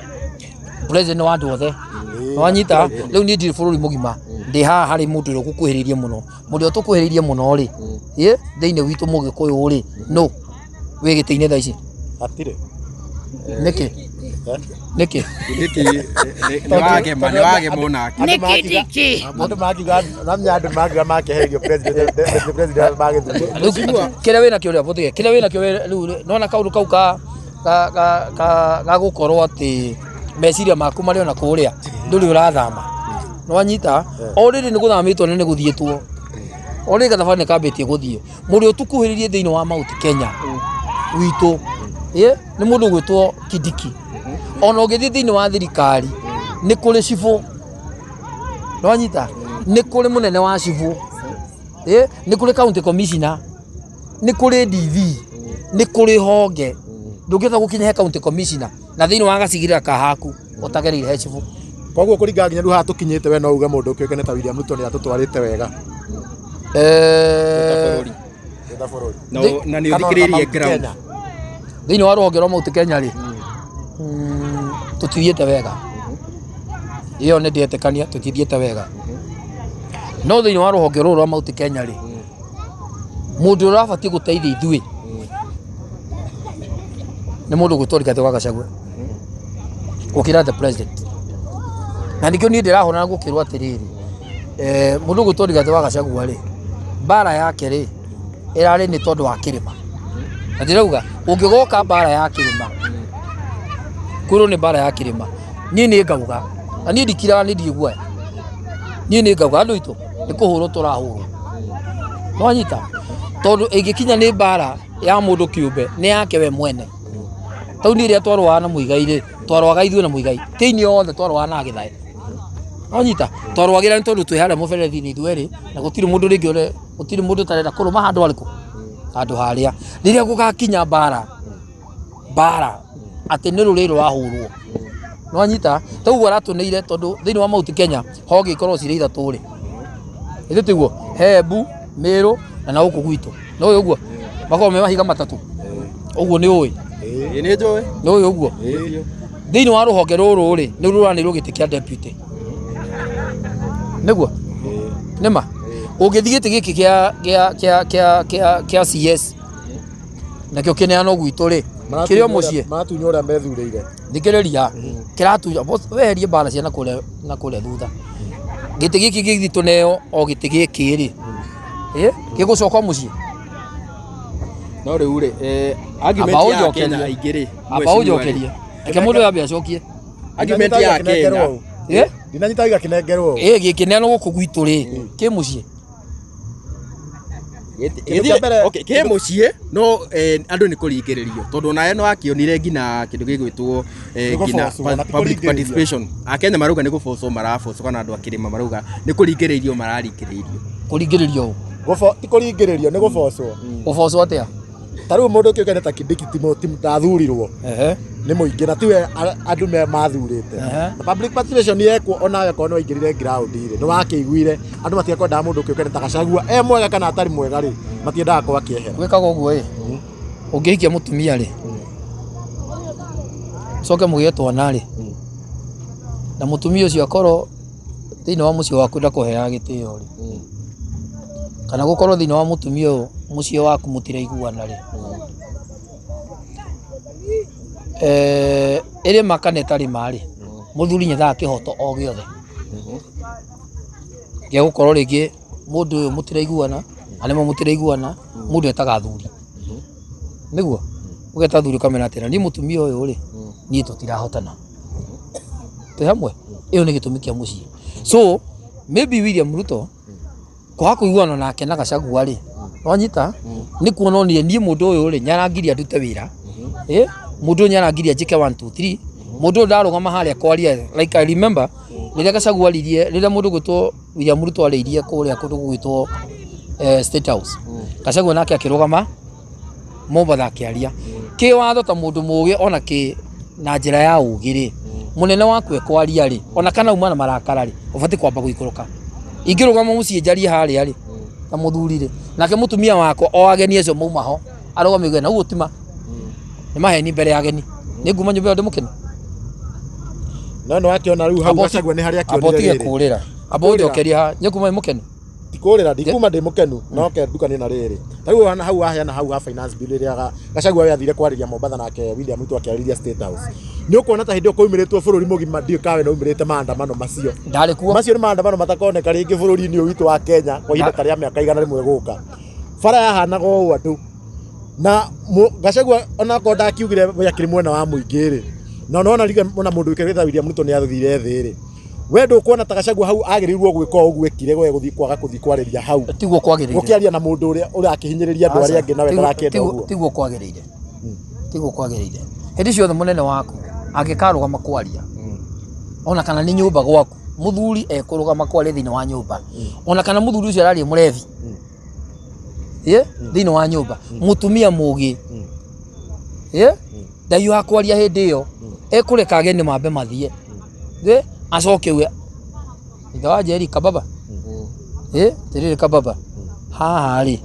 President wa andũ othe. Wanyita? Rĩu niĩ ndirĩ bũrũri mũgima, ndĩ haha harĩ mũndũ ũrĩa ũgũkuhĩrĩirie mũno. Mũndũ ũrĩa ũtũkuhĩrĩirie mũno rĩ, thĩinĩ witũ Mũgĩkũyũ rĩ, nũ wĩ gĩtĩ-inĩ thaa ici? Hatirĩ. Nĩkĩ? Nĩkĩ? Nĩkĩ nĩ wagema nĩ wagema onake. Andũ makiuga- Andũ makiuga namenya andũ makiuga makeherio president the president magĩthurwo. Rĩu kĩrĩa wĩnakĩo rĩ abũthĩke kĩrĩa wĩnakĩo rĩu rĩ, nona kaũndũ kau ka ka ka ka ga gũkorwo atĩ meciria maku marĩ ona kũrĩa ndũrĩ ũrathama nĩwanyita o rĩrĩ nĩ gũthamĩtwo na nĩ gũthiĩtwo o rĩrĩ gathabarĩ nĩ kambĩtie gũthiĩ mũndũ ũrĩa ũtũkuhĩrĩirie thĩinĩ wa Mount Kenya witũ ĩ nĩ mũndũ ũgwĩtwo Kindiki ona ũngĩthiĩ thĩinĩ wa thirikari nĩ kũrĩ cibũ nĩwanyita nĩ kũrĩ mũnene wa cibũ ĩ nĩ kũrĩ county commissioner nĩ kũrĩ DV nĩ kũrĩ honge ndũngĩhota gũkinya he county commissioner na thĩinĩ wa gacigĩrĩra ka haku ũtagereire he cibũ Koguo kũringana nginya rĩu haha tũkinyĩte we no uge mũndũ ũkĩũĩkaine ta William Ruto nĩ atũtwarĩte wega Eh, ta bũrũri. Na na nĩ Kana ona ũthikĩrĩirie Mount ground. Kenya. Thĩinĩ wa rũhonge rwa Mount Kenya rĩ tũtithiĩte wega ĩyo nĩ ndĩretĩkania tũtithiĩte wega no thĩinĩ wa rũhonge rũrũ rwa Mount Kenya rĩ mũndũ ũrĩa ũrabatiĩ gũteithia ithuĩ nĩ mũndũ ũgwĩtwo Rigathĩ wa Gachagua gũkĩra the president na nĩkĩo niĩ ndĩrahũrana gũkĩrwo atĩrĩrĩ mũndũ ũgwĩtwo Rigathĩ wa Gachagua rĩ mbara yake rĩ ĩrarĩ nĩ tondũ wa kĩrĩma na ndĩrauga ũngĩgoka mbara ya kĩrĩma kwĩrwo nĩ mbara ya kĩrĩma niĩ nĩ ngauga na niĩ ndikiraga nĩ ndirĩ guoya niĩ nĩ ngauga andũ aitũ nĩ kũhũrwo tũrahũrwo nĩwanyita tondũ ĩngĩkinya nĩ mbara ya mũndũ kĩũmbe nĩ yake we mwene tau niĩ rĩrĩa twarũaga na Muigai rĩ twarũaga ithuĩ na Muigai ti inyuĩ othe twarũaga na Gĩthae nĩwanyita twarũagĩra nĩ tondũ twĩ harĩa mũberethi-inĩ ithuĩ erĩ na gũtirĩ mũndũ rĩngĩ gũtirĩ mũndũ ũtarenda kũrũma handũ harĩkũ handũ harĩa rĩrĩa gũgakinya mbara mbara atĩ nĩ rũrĩrĩ rũrahũrwo nĩwanyita ta ũguo aratũneire tondũ thĩinĩ wa Mount Kenya honge ikorwo cirĩ ithatũ rĩ ĩthĩ tiguo he Embu Meru na na gũkũ gwitũ nĩ ũĩ ũguo makoragwo me mahiga matatũ ũguo nĩ ũĩ Ĩĩ nĩ njũĩ. nĩ ũĩ ũguo thĩinĩ wa rũhonge rũrũ rĩ nĩ rũranĩrwo gĩtĩ kĩa deputy nĩguo nĩma ũngĩthiĩ gĩtĩ gĩkĩ kĩa kĩa kĩa kĩa kĩa kĩa CS nakĩo kĩneanwo gwitũ rĩ kĩrĩ o mũciĩ Maratunywo ũrĩa methurĩire. thikĩrĩria kĩratunya weherie mbara cia nakũrĩa nakũrĩa thutha gĩtĩ gĩkĩ gĩgĩthiĩ tũneo o gĩtĩ gĩkĩ rĩ ĩ gĩgũcoka mũciĩ No rĩu rĩ argument Amba ya Kenya ũnjokerie. aingĩ rĩ. amba ũnjokerie reke mũndũ ũyũ ambe acokie Argument ya Kenya. ĩ Ndinanyita gĩakĩnengerwo. ĩ gĩkĩneanwo gũkũ gwitũ rĩ kĩ mũciĩ Kĩndũ kĩa mbere- Okay, kĩ mũciĩ no andũ nĩ kũringĩrĩrio tondũ onawe no akĩonire nginya kĩndũ gĩgwĩtwo Nĩ nginya gũbocwo, na ti public kũringĩrĩrio. participation akenya marauga nĩ gũbocwo marabocwo kana andũ a kĩrĩma marauga nĩ kũringĩrĩrio mararingĩrĩrio kũringĩrĩrio ũ Gũbo ti kũringĩrĩrio nĩ gũbocwo. gũbocwo atĩa Ta rĩu mũndũ ũkĩũkaine ta Kindiki ti ndathurirwo ehe nĩ mũingĩ na tiwe andũ me mathurĩte. Ehe. Na public participation yekwo onawe akorwo nĩ waingĩrire ground rĩ nĩ wakĩiguire andũ matiakwendaga mũndũ ũkĩũkaine ta Gachagua e mwega kana atarĩ mwega rĩ matiendaga akorwo akĩehera. gwĩkaga ũguo ĩ ũngĩhikia mũtumia rĩ ũcoke mũgĩe twana rĩ na mũtumia ũcio akorwo thĩinĩ wa mũciĩ waku ndakũheaga gĩtĩo rĩ kana gũkorwo thĩinĩ wa mũtumia ũyũ mũciĩ waku mũtiraiguana rĩ ĩrĩ ma kana ĩtarĩ ma rĩ mũthuri nyethaga kĩhoto o gĩothe gĩa gũkorwo rĩngĩ mũndũ ũyũ mũtiraiguana na nĩmo mũtiraiguana mũndũ etaga athuri nĩguo ũgeta athuri ũkamera atĩrĩ niĩ mũtumia ũyũ rĩ niĩ tũtirahotana twĩ hamwe ĩyo nĩ gĩtũmi kĩa mũciĩ so maybe William Ruto kwaga kũiguana nake na Gachagua rĩ wanyita nĩ kuona onire niĩ mũndũ ũyũ rĩ nĩarangiria ndute wĩra ĩ mũndũ ũyũ nĩarangiria njĩke 1 2 3 mũndũ ũyũ ndarũgama harĩa kwaria like I remember rĩrĩa Gachagua aririe rĩrĩa mũndũ gwĩtwo William Ruto arĩirie kũrĩa kũndũ gũgwĩtwo State House Gachagua nake akĩrũgama Mombatha akĩaria kĩwatho ta mũndũ mũgĩ ona kĩ na njĩra ya ũgĩ rĩ mũnene waku ekwaria rĩ ona kana uma na marakara rĩ ũbatiĩ kwamba gũikũrũka ingĩrũgama mũciĩ njarie harĩa rĩ ta mũthuri rĩ nake mũtumia wakwa o ageni acio mauma ho arũgame auge na ũguo ti ma nĩ maheni mbere ya ageni nĩ nguma nyũmba ĩyo ndĩmũkenu No nĩ wakĩona rĩu hau Gachagua nĩ harĩa amba akĩonire ũtige rĩrĩ. kũrĩra amba ũnjokerie haha nĩ nguma mũkenu. Tikũrĩra, ndikuma ndĩ mũkenu, no ke ndukanie na rĩrĩ. Ta rĩu hana hau waheana hau ha finance bill ĩrĩa Gachagua we athire kwarĩria Mombatha nake William Ruto akĩarĩria State House. Nĩ ũkuona ta hĩndĩ ĩyo kwaumĩrĩtwo bũrũri mũgima, ndiũĩ kana we nĩ waumĩrĩte maandamano macio. Ndarĩ kuo. Macio nĩ maandamano matakoneka rĩngĩ bũrũri-inĩ ũyũ witũ wa Kenya kwa ihinda ta rĩa mĩaka 100 gũka. Bara yahanaga ũũ andũ na Gachagua onakorwo ndakiugire we akĩrĩ mwena wa mũingĩ rĩ, na ona ona mũndũ wĩkĩrĩte William Ruto nĩ athire thĩ rĩ, we ndũkuona ta Gachagua hau agĩrĩirwo gwĩka o ũguo ekire we gũthiĩ kwaga gũthiĩ kwarĩria hau? Tiguo kwagĩrĩire. Gũkĩaria na mũndũ ũrĩa ũrakĩhinyĩrĩria andũ arĩa angĩ nawe ndarakĩenda ũguo. Tiguo kwagĩrĩire. Tiguo kwagĩrĩire. Hĩndĩ ciothe mũnene waku angĩkarũgama kwaria, ona kana nĩ nyũmba gwaku, mũthuri ekũrũgama kwaria thĩinĩ wa nyũmba, ona kana mũthuri ũcio araria mũrebi ye thĩinĩ wa nyũmba, mũtumia mũgĩ ye ndaiũha kwaria hĩndĩ ĩyo, ekũreka ageni mambe mathiĩ, ye acoke uge ithe wa Njeri kababa, ĩ tĩrĩrĩ kababa, haha rĩ,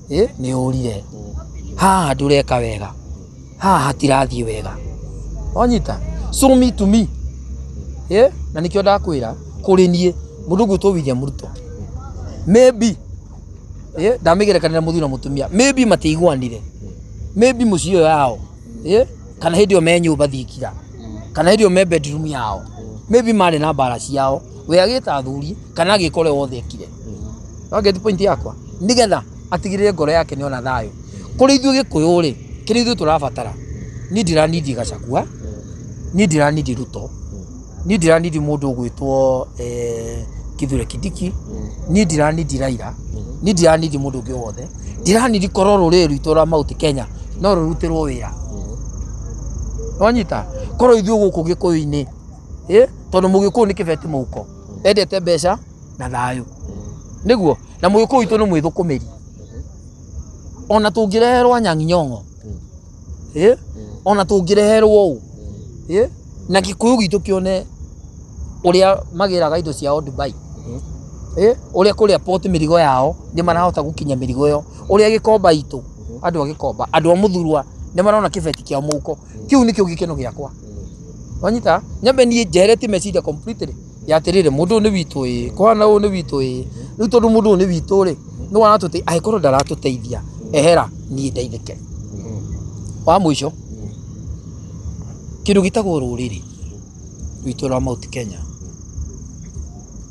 ĩ nĩ ũrire haha, ndũreka wega haha, hatirathiĩ wega, wanyita? So me to me, ĩ na nĩkĩo ndakwĩra kũrĩ niĩ mũndũ ũgwĩtwo William Ruto, maybe ĩ ndamĩgerekania na mũthuri na mũtumia, maybe matiiguanire, maybe mũciĩ ũyũ yao, ĩ kana hĩndĩ ĩyo me nyũmba thingira, kana hĩndĩ ĩyo me bedroom yao, maybe marĩ na mbara ciao, we agĩta athuri kana agĩka ũrĩa wothe ekire. No get point yakwa, nĩgetha atigĩrĩre ngoro yake nĩ ona thayũ. Kũrĩ ithuĩ Gĩkũyũ rĩ, kĩrĩa ithuĩ tũrabatara, niĩ ndiranindi Gachagua, niĩ ndiranindi Ruto, niĩ ndiranindi mũndũ ũgwĩtwo Kithure Kindiki, niĩ ndiranindi Raila, niĩ ndiranindi mũndũ ũngĩ wothe, ndiranindi korwo rũrĩrĩ rwitũ rwa Mount Kenya no rũrutĩrwo wĩra. Wanyita? Korwo ithuĩ gũkũ Gĩkũyũ-inĩ, tondũ Mũgĩkũyũ nĩ kĩbeti mũhuko, endete mbeca na thayũ, nĩguo na Mũgĩkũyũ witũ nĩ mwĩthũkũmĩri. Ona tũngĩreherwo Anyang'i Nyong'o, ona tũngĩreherwo ũũ, na Gĩkũyũ gitũ kĩone ũrĩa magĩraga indo ciao Dubai, ũrĩa kũrĩa port mĩrigo yao nĩ marahota gũkinya mĩrigo ĩyo, ũrĩa Gĩkomba itũ, andũ a Gĩkomba, andũ a Mũthurwa nĩ marona kĩbeti kĩao mũhuko, kĩu nĩkĩo gĩkeno gĩakwa. Wanyita? Nyambe niĩ njeheretie meciria completely ya atĩrĩrĩ, mũndũ ũyũ nĩ witũ, ĩ kũhana ũũ nĩ witũ, ĩ rĩu tondũ mũndũ ũyũ nĩ witũ rĩ, nĩ aratũteithia, angĩkorwo ndaratũteithia, ehera niĩ ndeithĩke. Wa mũico, kĩndũ gĩtagwo rũrĩrĩ rwitũ rwa Mount Kenya,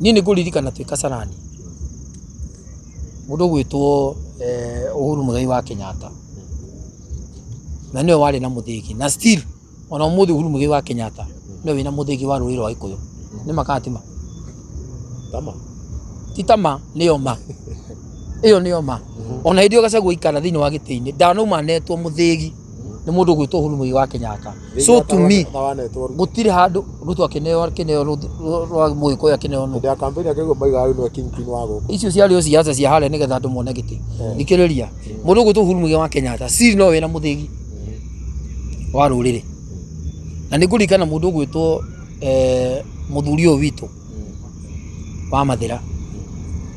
niĩ nĩ ngũririkana twĩ Kasarani, mũndũ ũgwĩtwo Uhuru Muigai wa Kenyatta, na nĩwe warĩ na mũthĩgi, na still ona ũmũthĩ Uhuru Muigai wa Kenyatta nĩwe wĩna mũthĩgi wa rũrĩrĩ rwa Gĩkũyũ. Nĩ ma kana ti ma? Tama. Ti tama, nĩyo ma. Ĩyo nĩyo ma. Ona hĩndĩ ĩyo Gachagua aikara thĩinĩ wa gĩtĩ-inĩ, ndanauma netwo mũthĩgi nĩ mũndũ ũgwĩtwo Uhuru Muigai wa Kenyatta. So to me, gũtirĩ handũ Ruto akĩneo rwa Mũgĩkũyũ akĩneo nũ. Hĩndĩ ya campaign akĩigua maigaga rĩu nĩwe kingpin wa gũkũ. Icio ciarĩ o ciaca cia harĩa nĩgetha andũ mone gĩtĩ. Thikĩrĩria, mũndũ ũgwĩtwo Uhuru Muigai wa Kenyatta still no wĩna mũthĩgi wa rũrĩrĩ. Na nĩ ngũririkana mũndũ ũgwĩtwo mũthuri ũyũ witũ wa Mathĩra,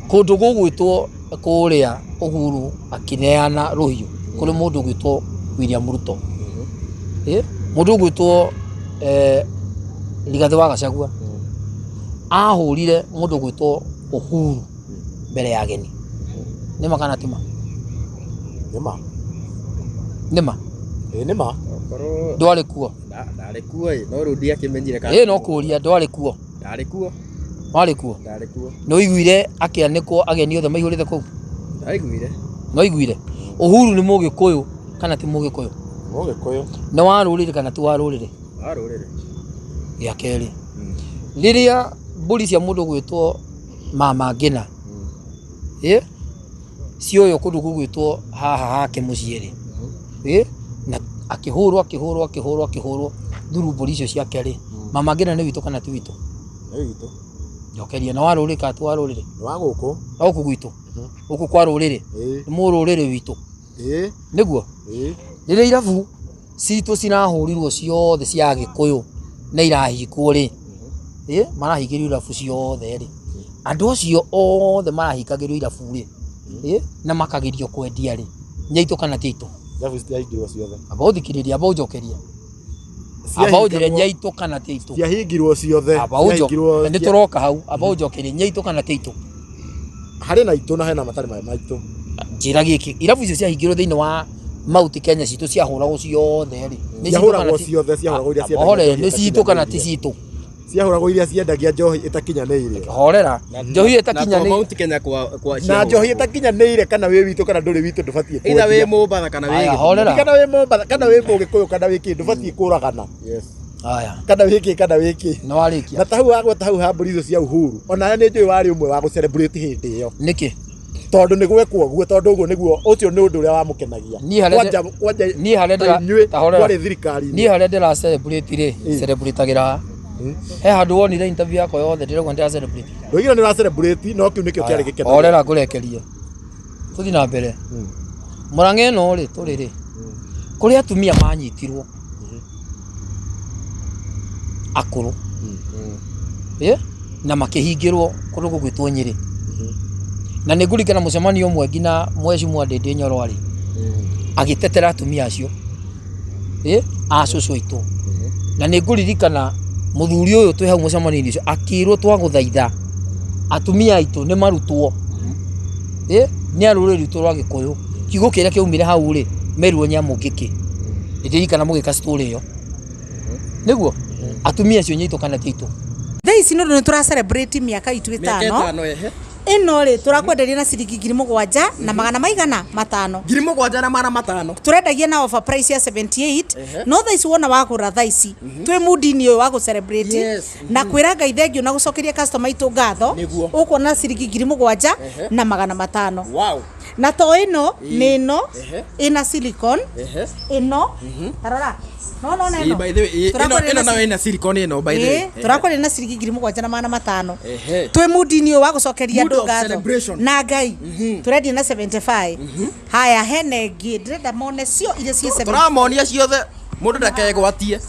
kũndũ gũgwĩtwo kũrĩa Uhuru akĩneana rũhiũ kũrĩ mũndũ ũgwĩtwo William Ruto. Mũndũ ũgwĩtwo Rigathĩ wa Gachagua ahũrire mũndũ ũgwĩtwo Uhuru mbere ya ageni. Nĩ ma kana ti ma? Nĩ ma. Nĩ ma? Ĩĩ nĩ ma. Ndwarĩ kuo? Ndarĩ kuo ĩ, no rĩu ndiakĩmenyire kana. Ĩĩ no kũria, ndwarĩ kuo? Ndarĩ kuo. Warĩ kuo? Ndarĩ kuo. Nĩ ũiguire akĩanĩkwo ageni othe maihũrĩte kũu? Ndaiguire. Nĩ waiguire? Uhuru nĩ Mũgĩkũyũ kana ti Mũgĩkũyũ? Mũgĩkũyũ. Nĩ wa rũrĩrĩ kana ti wa rũrĩrĩ? Wa rũrĩrĩ. Gĩa kerĩ, rĩrĩa mbũri cia mũndũ ũgwĩtwo Mama Ngina, cioywo kũndũ gũgwĩtwo haha hake mũciĩ rĩ, na akĩhũrwo akĩhũrwo akĩhũrwo akĩhũrwo through mbũri icio ciake rĩ, Mama Ngina nĩ witũ kana ti witũ? Nĩ witũ. Njokeria, nĩ wa rũrĩrĩ kana ti wa rũrĩrĩ? Nĩ wa gũkũ. Wa gũkũ gwitũ? Gũkũ kwa rũrĩrĩ? Nĩ mũrũrĩrĩ witũ? Nĩguo? Rĩrĩa irabu citũ cirahũrirwo ciothe cia Agĩkũyũ na irahingwo rĩ, marahingĩrio irabu ciothe rĩ, andũ acio othe marahingagĩrio irabu rĩ, na makagirio kwendia rĩ, nĩ aitũ kana ti aitũ? Irabu citiahingirwo ciothe. Amba ũthikĩrĩrie, amba ũnjokerie. Amba ũnjĩre nĩ aitũ kana ti aitũ? Ciahingirwo ciothe. Amba ũnjokerie, nĩ tũroka hau, amba ũnjokerie, nĩ aitũ kana ti aitũ? Harĩ na itũ na hena matarĩ maitũ. Njĩra gĩkĩ, irabu icio ciahingirwo thĩinĩ wa Mount Kenya citũ ciahũragwo ciothe rĩ, nĩ citũ Ciahũragwo kana ti- ciothe, ciahũragwo iria ciendagia Hore, njohi nĩ citũ kana ti ĩtakinyanĩirie. citũ? Ciahũragwo iria ciendagia njohi ĩtakinyanĩire. Horera, njohi Na ĩtakinyanĩire. Mount Kenya kwa Na njohi ĩtakinyanĩire kana wĩ witũ kana ndũrĩ witũ ndũbatiĩ either wĩ kwendia. Mombatha kana wĩ Aya, Gĩthumo. horera. Kana wĩ Mombatha kana wĩ Mũgĩkũyũ kana wĩ kĩ ndũbatiĩ kũragana. Yes. Aya, Kana wĩ kĩ kana wĩ kĩ. nĩ warĩkia. Na ta hau wagweta hau ha mbũri icio cia Uhuru onawe nĩ njũĩ warĩ ũmwe wa gũ celebrate hĩndĩ ĩyo. Nĩkĩ? Tondũ nĩ gwekwo ũguo, tondũ ũguo nĩguo ũcio nĩ ũndũ ũrĩa wamũkenagia. Niĩ harĩa Kwanja kwanja niĩ harĩa ta ndĩra- inyuĩ ta horera. mwarĩ thirikari-inĩ. Niĩ harĩa ndĩra celebrate rĩ, celebrate-agĩra he handũ wonire interview yakwa yothe ndĩrauga ndĩra celebrate. Ndoigire nĩ ũra celebrate no kĩu nĩkĩo kĩarĩ gĩkeno. Horera ngũrekerie. Tũthiĩ na mbere. Mũrang'a ĩno rĩ, tũrĩ rĩ, kũrĩ atumia manyitirwo akũrũ na makĩhingĩrwo kũndũ gũgwĩtwo Nyĩrĩ. Na nĩ ngũririkana mũcemanio ũmwe nginya mheshimiwa Ndĩndĩ Nyoro arĩ agĩtetera atumia acio a cũcũ aitũ. Na nĩ ngũririkana mũthuri ũyũ twĩ hau mũcemanio-inĩ ũcio akĩrwo twagũthaitha atumia aitũ nĩ marutwo nĩ a rũrĩrĩ rwitũ rwa Gĩkũyũ. Kiugo kĩrĩa kĩaumire hau rĩ, merirwo nyamũngĩkĩ. Nĩndirikana mũgĩka story ĩyo. Nĩguo atumia acio nyitũ kana ti aitũ. Thaa ici nĩ ũndũ nĩ tũra celebrate mĩaka itũ Mĩaka ĩtano. ĩtano, ehe. Ĩno rĩ tũrakwenderia na ciringi 7,000 na magana maigana matano. 7,500. Tũrendagia na offer price ya 78 no thaa ici wona wagũra thaa ici twĩ mood-inĩ ũyũ wa gũ celebrate Yes. na kwĩra Ngai thengiũ na gũcokeria customer aitũ ngatho Nĩguo. ũkuona ciringi 7,500. Wow. Na to ĩno nĩ ĩno Ehe. ĩna silicone Ehe. ĩno tarora no no Ĩ, by the way, ĩ, ĩno ĩno ĩno nayo ĩna silicone ĩno by the way. tũrakwenderia na ciringi 7,500. Ehe. Twĩ mood-inĩ ũyũ wa gũcokeria Mood andũ of ngatho celebration. na Ngai tũrendia na 75. Haya hena ĩngĩ ndĩrenda mone cio iria ciĩ 70. Tũramonia ciothe mũndũ ndakegwatie.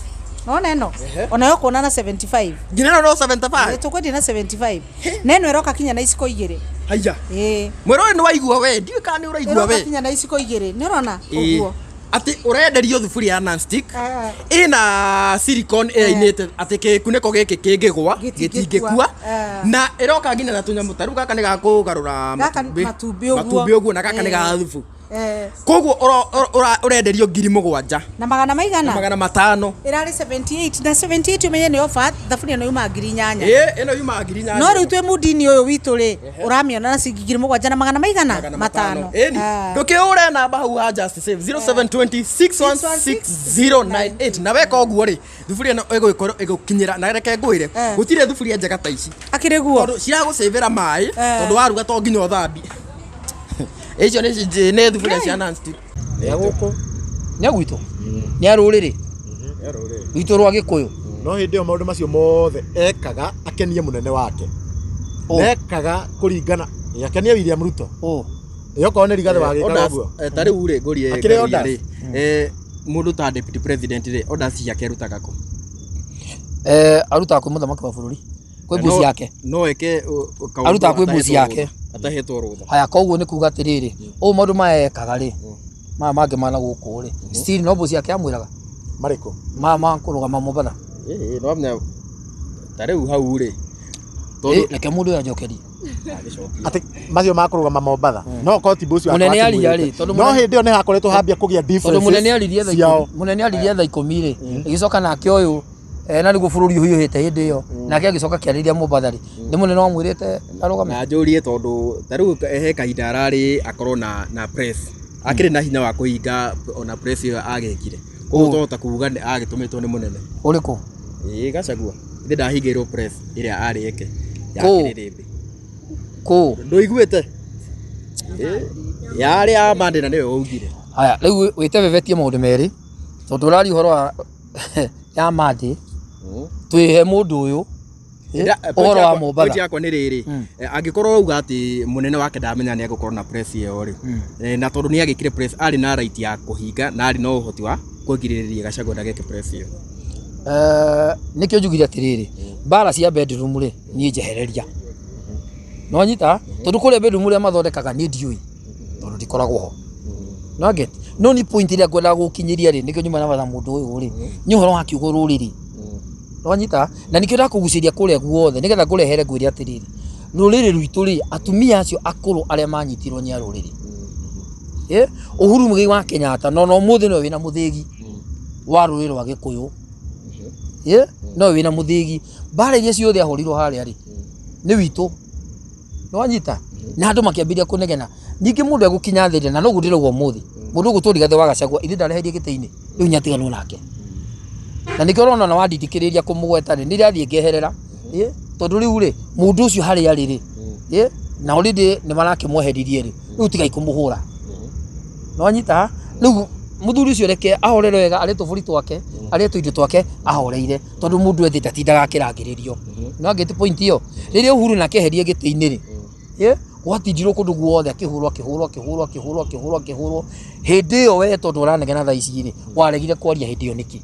Nona ĩno onayo ũkuona na 75. Nginya ĩno no 75. Tũkwendia na 75 na ĩno ĩroka kinya na iciko igĩrĩ. Haya. Ĩĩ. Mwĩrore nĩ waigua we, ndiũĩ kana nĩ ũraigua Ĩroka we. kinya na iciko igĩrĩ nĩ ũrona Ĩ, ũguo. Atĩ ũrenderio thuburia ya nonstick Ah. ĩna silicone ĩrainĩte atĩ gĩkunĩko gĩkĩ kĩngĩgwa Gĩtingĩkua. gĩtingĩkua Ah. na ĩroka nginya na tũnyamũ ta rĩu gaka nĩ ga kũgarũra Gaka matumbĩ ũguo. matumbĩ ũguo na gaka nĩ ga Ĩ. thubu. Eh, Koguo ũrenderio 7,000 na magana maigana na 500. Ĩrarĩ 78 na 78 ũmenye nĩ offer thaburia ĩno yuma 8,000. Ĩ, ĩno yuma 8,000. No rĩu twĩ mood-inĩ ũyũ witũ rĩ ũramĩona na ciringi 7,000 na magana maigana matano. Ĩni Ah. ndũkĩũre namba hau ha Just Save 0720 616 na weka ũguo rĩ thuburia ĩno ĩgũgĩkorwo ĩgũkinyĩra na reke ngwĩre Eh. gũtirĩ thuburia njega ta ici Akĩrĩ guo tondũ ciragũcĩvĩra maĩ Eh. tondũ waruga to nginya ũthambie. Icio nĩ thuburia cia nonstick. Nĩ a gũkũ. Nĩ a gwitũ. Nĩ a rũrĩrĩ rwitũ rwa Gĩkũyũ. No hĩndĩ ĩyo maũndũ macio mothe ekaga akenie mũnene wake. Ũ. Ekaga kũringana akenie William Ruto. Ũ. Ĩ okorwo nĩ Rigathĩ wagĩkaga Orders, ũguo. ta rĩu rĩ ngũrie Akĩrĩ Ngaruiya orders? rĩ, mũndũ ta deputy president rĩ orders ciake arutaga kũ? Arutaga kwĩ mũthamaki wa bũrũri kwĩ mbuci yake. No eke kaũndũ Arutaga kwĩ mbuci atahetwo yake. rũtha, atahetwo rũtha. Haya koguo nĩ kuga atĩrĩrĩ ũũ maũndũ maya ekaga rĩ maya mangĩ mana gũkũ rĩ still no mbuci yake amwĩraga Marĩkũ? ma kũrũgama Mombatha. Ĩ, no amenya ta rĩu hau rĩ tondũ Reke mũndũ ũyũ anjokerie. Atĩ macio ma kũrũgama Mombatha. No korwo ti mbuci wake Mũnene wakĩmwĩrĩte. aria rĩ, tondũ No mũnene- hĩndĩ ĩyo nĩ hakoretwo hambia kũgĩa tondũ differences mũnene aririe thaa ciao. ikũmi mũnene aririe thaa ikũmi rĩ ĩgĩcoka nake ũyũ na nĩguo bũrũri ũhiũhĩte hĩndĩ ĩyo nake agĩcoka akĩarĩria Mombatha rĩ nĩ mũnene wamwĩrĩte arũgame. Na njũrie tondũ ta rĩu he kahinda ararĩ akorwo na press akĩrĩ na hinya wa kũhinga ona press ĩyo agĩkire koguo twahota kuga nĩ agĩtũmĩtwo nĩ mũnene. Ũrĩkũ? Ĩ Gachagua ithe ndahingĩirwo press ĩrĩa arĩ eke ya Kũ? kĩrĩrĩmbĩ. Kũ? Ndũiguĩte? Ĩ, yarĩ ya Monday na nĩwe waugire. Haya rĩu wĩtebebetie maũndũ merĩ tondũ ũraria ũhoro wa ya Monday twĩhe mũndũ ũyũ ũhoro wa Point Mombatha. yakwa nĩ rĩrĩ angĩkorwo auga atĩ mũnene wake ndamenya nĩ egũkorwo na press ĩyo rĩ na tondũ nĩ agĩkire press arĩ na right ya kũhinga na arĩ na ũhoti wa kũgirĩrĩria Gachagua ndageke press ĩyo. Nĩkĩo njugire atĩrĩrĩ mbara cia bedroom rĩ niĩ njehereria no nyita tondũ kũrĩa bedroom ũrĩa mathondekaga niĩ ndiũĩ tondũ ndikoragwo ho no get no ni point ĩrĩa ngwendaga gũkinyĩria rĩ nĩkĩo nyuma na batha mũndũ ũyũ rĩ nĩ ũhoro wa kiugo rũrĩrĩ no nyita na nĩkĩo ndakũgucĩria kũrĩa guothe nĩgetha ngũrehere ngwĩre atĩrĩrĩ Rũrĩrĩ rwitũ rĩ, atumia acio akũrũ arĩa manyitirwo nĩ a rũrĩrĩ. Eh, Uhuru Muigai wa Kenyatta no no mũthĩ nĩwe wĩna mũthĩgi wa rũrĩrĩ rwa Gĩkũyũ. Eh, nowe wĩna mũthĩgi. Mbara iria ciothe ahũrirwo harĩa rĩ, nĩ witũ. Nĩwanyita? Na andũ makĩambĩrĩria kũnegena. Ningĩ mũndũ egũkinya thĩ rĩ, na noguo ndĩrauga ũmũthĩ, mũndũ ũgũtwo Rigathĩ wa Gachagua, ithe ndareherie gĩtĩ-inĩ, rĩu nĩatiganwo nake. Na nĩkĩo ũrona ona wandindĩkĩrĩria kũmũgweta rĩ, nĩndĩrathiĩ ngeherera, ĩ, tondũ rĩu rĩ, mũndũ ũcio harĩa arĩ rĩ, ĩ, na already nĩmarakĩmweheririe rĩ, rĩu tigai kũmũhũra. Nĩwanyita? Rĩu mũthuri ũcio reke ahorere wega arĩe tũbũri twake, arĩe tũindo twake ahoreire, tondũ mũndũ ethĩ ndatindaga akĩrangĩrĩrio. Nĩwangĩte point ĩyo? Rĩrĩa Uhuru nake eherie gĩtĩ-inĩ rĩ, ĩ, gwatindirwo kũndũ guothe akĩhũrwo akĩhũrwo akĩhũrwo akĩhũrwo akĩhũrwo akĩhũrwo. Hĩndĩ ĩyo we tondũ ũranegena thaa ici rĩ, waregire kwaria hĩndĩ ĩyo nĩkĩ?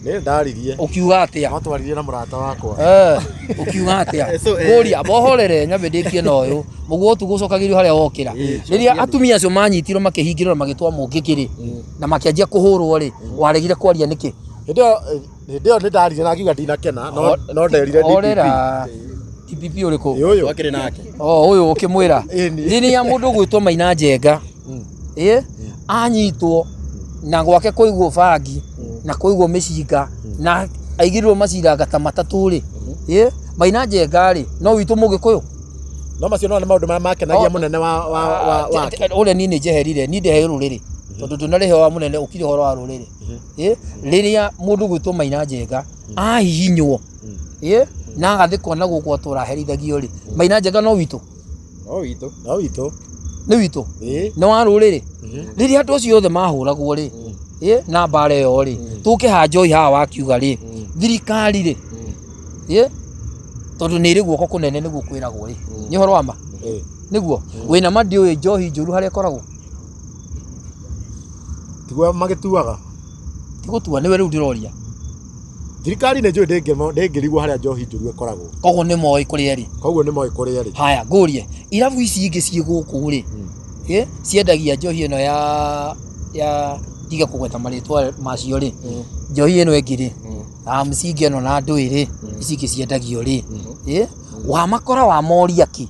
Nĩ ndaririe. Ũkiuga atĩa? No twaririe na mũrata wakwa. Eh, ũkiuga atĩa? So, eh, Ngũria, bohorere nyambe ndĩkie na ũyũ. Mũguo tu gũcokagĩrio harĩa wokĩra. Rĩrĩa atumia acio manyitirwo makĩhingĩrwo na magĩtwa mũngĩkĩ rĩ, na makĩanjia kũhũrwo rĩ, waregire kwaria nĩkĩ? Hĩndĩ ĩyo hĩndĩ ĩyo nĩ ndaririe na ngiuga ndinakena no no nderire DPP. Horera. DPP ũrĩkũ? Ĩ ũyũ. Twakĩrĩ nake. Oh, ũyũ ũkĩmwĩra. Ĩni. Rĩrĩa mũndũ ũgwĩtwo Maina Njenga ĩ anyitwo na gwake kũigwo bangi na kũigwo mĩcinga na aigĩrĩrwo maciranga ta matatũ rĩ, ĩ Maina Njenga rĩ, no witũ Mũgĩkũyũ? No macio no nĩ maũndũ marĩa makenagia Oh. mũnene wa wa wa wake. Ũrĩa niĩ nĩ njeherire, niĩ ndehe rũrĩrĩ tondũ ndũnarĩhe wa mũnene ũkire ũhoro wa rũrĩrĩ. Ĩ rĩrĩa mũndũ gwĩtwo Maina Njenga ahihinywo ĩ na agathĩkwo na gũkũ atũra aherithagio rĩ, Maina Njenga no witũ? No witũ. No witũ. Nĩ witũ? Ĩ. Nĩ wa rũrĩrĩ? Rĩrĩa andũ acio othe mahũragwo rĩ, ĩ na mbara ĩyo rĩ, tũke ha njohi haha wakiuga rĩ, thirikari rĩ, ĩ tondũ nĩ ĩrĩ guoko kũnene nĩguo kwĩragwo rĩ, nĩ ũhoro wa ma? Ĩ. Nĩguo wĩna ma ndiũĩ njohi njũru harĩa ĩkoragwo? Tiguo magĩtuaga. Ti gũtua nĩwe rĩu ndĩroria. Thirikari nĩ njũĩ ndĩngĩrigwo harĩa njohi njũru ĩkoragwo. Koguo nĩ moĩ kũrĩa ĩrĩ. Koguo nĩ moĩ kũrĩa ĩrĩ. Haya ngũrie, irabu ici ingĩ ciĩ gũkũ rĩ, ĩ ciendagia njohi ĩno ya ya ndige kũgweta marĩtwa macio rĩ, njohi ĩno ĩngĩ rĩ, ya msingi ĩno na ndũĩ rĩ, ici ingĩ ciendagio rĩ, ĩ wamakora wamoria kĩ?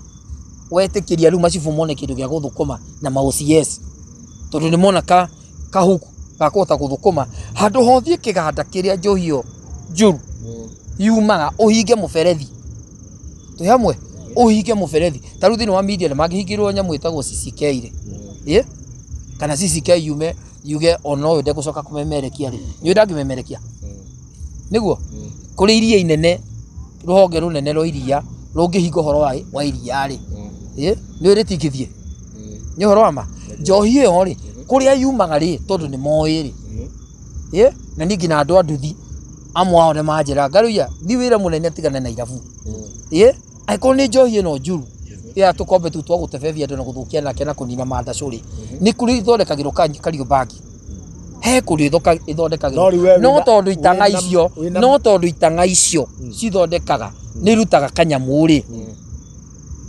Wetĩkĩria rĩu macibũ mone kĩndũ gĩa gũthũkũma na ma OCS tondũ nĩ mona ka kahuku ga kũhota gũthũkũma handũ ha ũthiĩ kĩganda kĩrĩa njohi ĩyo njũru yumaga ũhinge mũberethi twĩ hamwe ũhinge mũberethi ta rĩu thĩinĩ wa media nĩ mangĩhingĩrwo nyamũ ĩtagwo CCK rĩ ĩ kana CCK yume yuge ona ũyũ ndegũcoka kũmemerekia rĩ nĩ ndangĩmemerekia nĩguo kũrĩ iria inene rũhonge rũnene rwa iria rũngĩhinga ũhoro wa, wa iria rĩ ĩ nĩ rĩtingĩthiĩ nĩ ũhoro wa ma njohi ĩyo rĩ kũrĩa yumaga rĩ tondũ nĩ moĩ rĩ ĩ na niĩ nginya andũ a nduthi amwe ao nĩ manjĩra ngaruia thi wĩra mũnene tigana na irabu ĩ angĩkorwo nĩ njohi ĩno njuru ya tũkombe tũu twa gũtebebia andũ na gũthũkia nake na kũnina mandacũ rĩ nĩ kũrĩ ithondekagĩrwo Kariobangi he kũrĩ ithondekagĩrwo No rĩu we no wĩna- tondũ itang'a wĩna- icio wĩna- no tondũ itang'a icio cithondekaga nĩ irutaga kanyamũ rĩ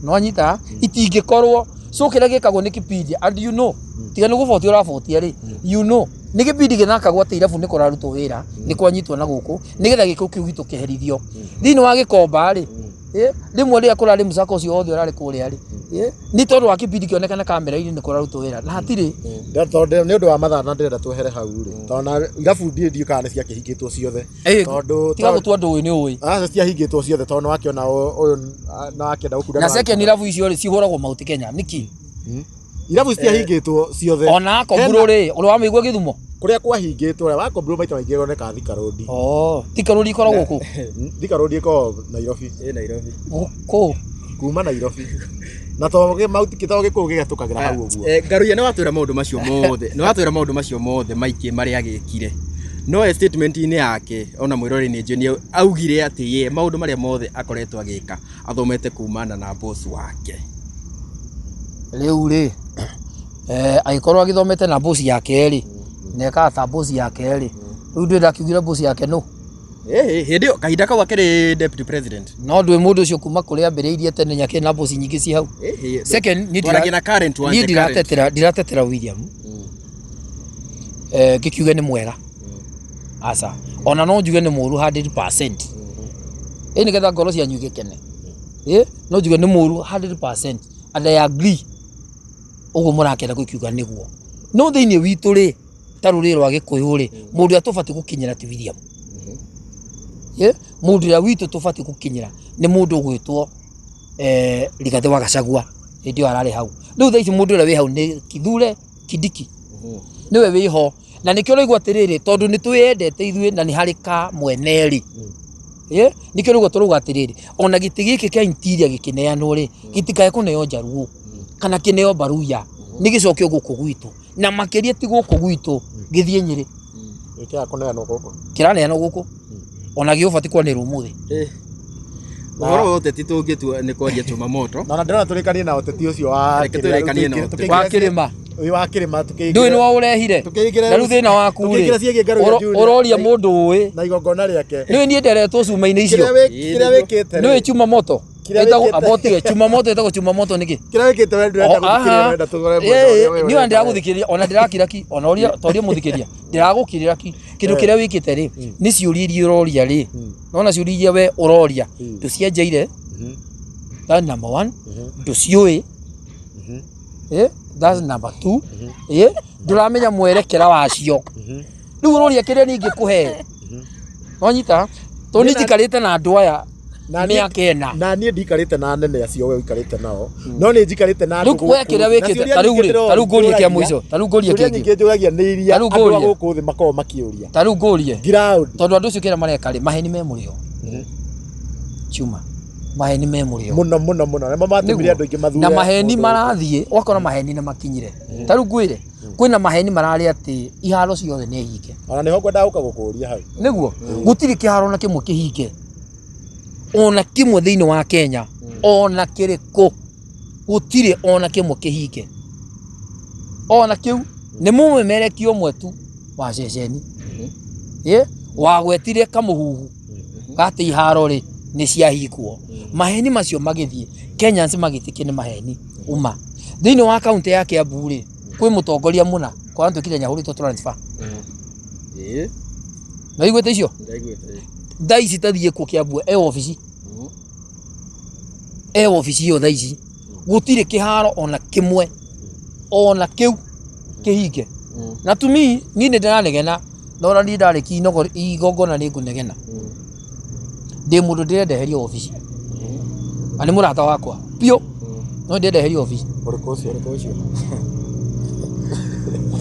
nwanyita itingĩkorwo so kĩrĩa gĩkagwo nĩ kĩpindi and you know tiga nĩ gũbotia ũrabotia rĩ you know nĩ gĩpindi gĩthakagwo atĩ irabu nĩ kũrarutwo wĩra nĩ kwanyitwo na gũkũ nĩgetha gĩko kĩu gitũ kĩherithio thĩinĩ wa gĩkomba rĩ ĩ, rĩmwe rĩrĩa kũrarĩ mũcako ũcio wothe ũrarĩ kũrĩa rĩ ĩ, nĩ tondũ wa kĩpindi kĩonekana kamera-inĩ nĩ kũrarutwo wĩra na hatirĩ Tondũ nĩ ũndũ wa mathaa na ndĩrenda twehere hau rĩ tondũ na irabu ndiĩ ndiũ kana nĩ ciakĩhingĩtwo ciothe Ĩ, tondũ tiga gũtua ndũĩ nĩ ũĩ aca ciahingĩtwo ciothe tondũ nĩwakĩona ũyũ nĩwakĩenda gũkunda na second irabu icio rĩ cihũragwo Mount Kenya nĩkĩ irabu citiahingĩtwo ciothe ona akomburo rĩ ũrĩ wamĩigua gĩthumo kũrĩa kwahingĩtwo ũrĩa wakombirwo maita maingĩ ĩroneka Thika Road oh Thika Road ikoragwo kũ Thika Road ĩkoragwo Nairobi Ĩ Nairobi. kũ kuma Nairobi na to Mount to gĩkũyũ gĩgetũkagĩra hau ũguo Eh, Ngaruiya nĩ watwĩra maũndũ macio mothe nĩ watwĩra maũndũ macio mothe maingĩ marĩa agĩkire no e statement-inĩ yake ona mwĩrori nĩ njũĩ nĩ augire atĩ ye maũndũ marĩa mothe akoretwo agĩka athomete kumana na boss wake rĩu rĩ eh, angĩkorwo agĩthomete na boss yake rĩ na ekaga ta boss yake rĩ rĩu ndĩ ndakiugire boss yake nũ Eh, hĩndĩ ĩyo kahinda kau akĩrĩ deputy president no ndwĩ mũndũ ũcio kuma kũrĩa ambĩrĩirie tene nĩakĩrĩ na boss nyingĩ ci hau Eh, eh, second niĩ twaragia na current one, niĩ the current. ndiratetera ndiratetera William eh, ngĩkiuge nĩ mwega aca ona no njuge nĩ mũru 100% ĩ nĩgetha ngoro cianyu igĩkene Ĩ, no njuge nĩ mũru 100% and I agree ũguo mũrakenda gũkiuga nĩguo. No thĩinĩ witũ rĩ, ta rũrĩrĩ rwa Gĩkũyũ rĩ, mũndũ ũrĩa tũbatiĩ gũkinyĩra ti William. Ĩ, mũndũ ũrĩa witũ tũbatiĩ gũkinyĩra nĩ mũndũ ũgwĩtwo Rigathĩ wa Gachagua hĩndĩ ĩyo ararĩ hau. Rĩu thaa ici mũndũ ũrĩa wĩ hau nĩ Kithure Kindiki, nĩwe wĩ ho. Na nĩkĩo ũraigua atĩrĩrĩ, tondũ nĩ twĩyendete ithuĩ na nĩ harĩ ka mwene rĩ, ĩ, nĩkĩo ũraigua tũrauga atĩrĩrĩ, ona gĩtĩ gĩkĩ kĩa interior gĩkĩneanwo rĩ, gĩtikae kũneo Njaruo kana kĩneo Mbaruya, nĩ gĩcokio gũkũ gwitũ, na makĩria ti gũkũ gwitũ, gĩthiĩ Nyĩrĩ. Gĩkĩaga kũneanwo gũkũ. Kĩraneanwo gũkũ, ona gĩũbatiĩ kwanĩrwo ũmũthĩ. Ũhoro wa ũteti tũngĩtua nĩ kwaria chuma moto. Na ndĩrona tũrĩkanie na ũteti ũcio wa Reke tũrĩkanie na ũteti. Wa kĩrĩma. Ũyũ wa kĩrĩma tũkĩingĩra. Ndũĩ nĩwe ũrehire. Tũkĩingĩra Na rĩu thĩna waku rĩ, tũkĩingĩra ciĩgiĩ Ngaruiya Junior. ũroria mũndũ ũĩ. Na igongona rĩake. Nĩũĩ niĩ nderetwo cuma-inĩ icio. Kĩrĩa wĩkĩte rĩ. Nĩũĩ chuma moto. Kĩrĩa Ĩtagwo wĩkĩte- abotige chuma moto ĩtagwo chuma moto nĩkĩ? Kĩrĩa wĩkĩte we ndũrenda gũthikĩrĩria ũrenda tũgore mwena ũrĩa we Niĩ ona ũreka. ndĩragũthikĩrĩria ona ndĩrakira ki ona ũria toria mũthikĩria ndĩragũkirĩra ki kĩndũ kĩrĩa wĩkĩte rĩ nĩ ciũria iria ũroria rĩ nona ciũria iria we ũroria ndũcienjeire, that's number one, ndũciũĩ, that's number two, ndũramenya mwerekera wacio. Rĩu ũroria kĩrĩa niĩ ingĩkũhe, nonyita tondũ niĩ njikarĩte na andũ aya Na niĩ- mĩaka ĩna. Na niĩ ndikarĩte na anene acio we ũikarĩte nao, no nĩ njikarĩte na andũ Rĩu we kĩrĩa gũkũ thĩ. Na wĩkĩte, ciũria ta rĩu nyingĩ rĩ, ndĩroria- ta rĩu ngũrie kĩa njũragia- mũico, ta rĩu ngũrie ciũria kĩngĩ. nyingĩ njũragia nĩ iria Ta rĩu andũ a ngũrie. gũkũ thĩ makoragwo makĩũria. Ta rĩu ngũrie Ground. tondũ andũ acio kĩrĩa mareka rĩ, maheni me mũrĩo chuma, maheni me mũrĩo Mũno mũno mũno nĩmo matũmire Nĩguo. andũ aingĩ mathure na maheni mũndũ. marathiĩ ũgakora maheni nĩ makinyire. Ta rĩu ngwĩre kwĩna maheni mararĩ atĩ iharo ciothe nĩ hinge. Ona nĩho ngwendaga gũka gũkũria hau. Nĩguo gũtirĩ kĩharo na kĩmwe kĩhinge ona kĩmwe thĩinĩ wa Kenya, ona kĩrĩkũ, gũtirĩ ona kĩmwe kĩhinge ona kĩu. Nĩ mũmemerekia ũmwe tu wa ceceni wagwetire kamũhuhu gatĩ iharo rĩ nĩ ciahingwo. Maheni macio magĩthiĩ Kenyans magĩtĩkia nĩ maheni uma. Thĩinĩ wa kaunti ya Kiambu rĩ, kwĩ mũtongoria mũna kwaratuĩkire nyahũrĩtwo transfer. Na iguĩte icio thaa ici tathiĩ kuo Kiambu e obici, e obici ĩyo thaa ici gũtirĩ kĩharo ona kĩmwe ona kĩu kĩhinge. Na to me niĩ nĩ ndĩranegena, na ona niĩ ndarĩkia igongona nĩ ngũnegena. Ndĩ mũndũ ndĩrenda eherio obici, na nĩ mũrata wakwa biũ, no ndĩrenda eherio obici. Ũrĩkũ ũcio? Ũrĩkũ ũcio?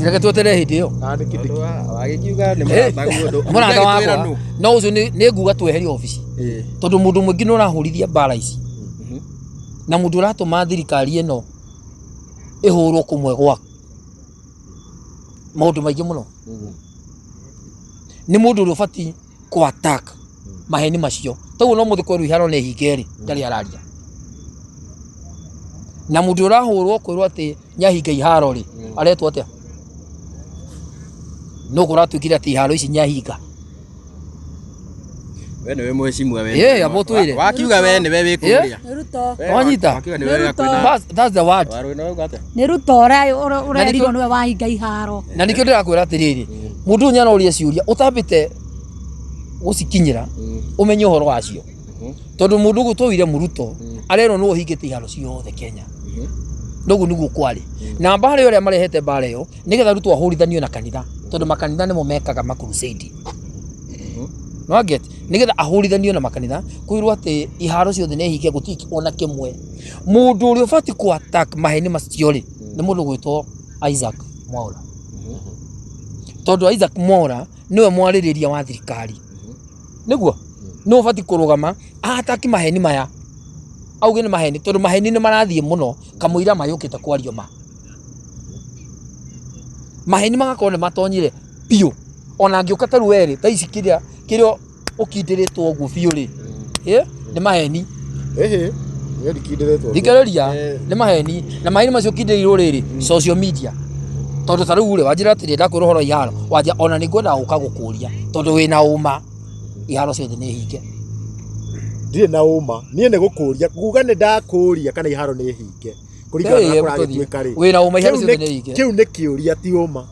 Reke tweterere hĩndĩ ĩyo. Ah, nĩ Kindiki. Wagĩkiuga nĩ mũrata guo. Mũrata wakwa no ũcio nĩ nguga tweherio obici, tondũ mũndũ mũingĩ nĩ ũrahũrithia mbara ici, na mũndũ ũratũma thirikari ĩno ĩhũrwo kũmwe gwa maũndũ maingĩ mũno nĩ mũndũ ũrĩa ũbatiĩ kũ attack maheni macio. Toguo no mũthĩ kwerwo iharo nĩ hinge rĩ, ndarĩ araria. Na mũndũ ũrahũrwo kwĩrwo atĩ nĩahinga iharo rĩ, aretwo atĩa? No kũratuĩkire atĩ iharo ici nĩahinga. We nĩwe mheshimiwa we. Ĩĩ, amba ũtwĩre. Wakiuga we nĩwe wĩ kũrĩa. Nĩ Ruto. Wanyita? Wakiuga nĩwe wĩ kwĩna. That's the word. Warũĩ no atĩa? Nĩ Ruto ũrĩa ũrerirwo nĩwe wahinga iharo. Na nĩkĩo ndĩrakwĩra atĩrĩrĩ, mũndũ ũyũ nĩaroria ciũria ũtambĩte gũcikinyĩra ũmenye ũhoro wacio, tondũ mũndũ ũgwĩtwo William Ruto arerwo nĩwe ũhingĩte iharo ciothe Kenya. Noguo nĩguo kwarĩ na mbara ĩyo, ĩrĩa marehete mbara ĩyo nĩgetha Ruto ahũrithanio na kanitha, tondũ makanitha nĩmo mekaga ma crusade. No get nĩgetha ahũrithanio na makanitha kwĩrwo atĩ iharo ciothe nĩ hinge, gũtirĩ ona kĩmwe. Mũndũ ũrĩa ũbatiĩ kũ attack maheni macio rĩ, nĩ mũndũ ũgwĩtwo Isaac Mwaura, tondũ Isaac Mwaura nĩwe mwarĩrĩria wa thirikari. Nĩguo nĩwe ũbatiĩ kũrũgama ataki maheni maya, auge nĩ maheni, tondũ maheni nĩ marathiĩ mũno kamũira mayũkĩte kwario ma maheni magakorwo nĩ matonyire biũ. Ona angĩũka ta rĩu werĩ thaa ici kĩrĩa kĩrĩa ũkindĩrĩtwo ũguo biũ rĩ, nĩ maheni. Ĩhĩ, niĩ ndikindĩrĩtwo. Thikĩrĩria, nĩ maheni, na maheni macio ũkindĩrĩirwo rĩrĩ social media, tondũ ta rĩu rĩ wanjĩra atĩrĩ, ndakwĩra ũhoro wa iharo wanja, ona nĩ ngwenda gũka gũkũria tondũ wĩna ũma iharo ciothe nĩ hinge. Ndirĩ na ũma, niĩ nĩ gũkũria kuga nĩ ndakũria kana iharo nĩ hinge kũringana na Ĩĩ, kũragĩtuĩka rĩ. Wĩna ũma iharo Kĩu ciothe nĩ hinge? Kĩu nĩ kĩũria, ti ũma,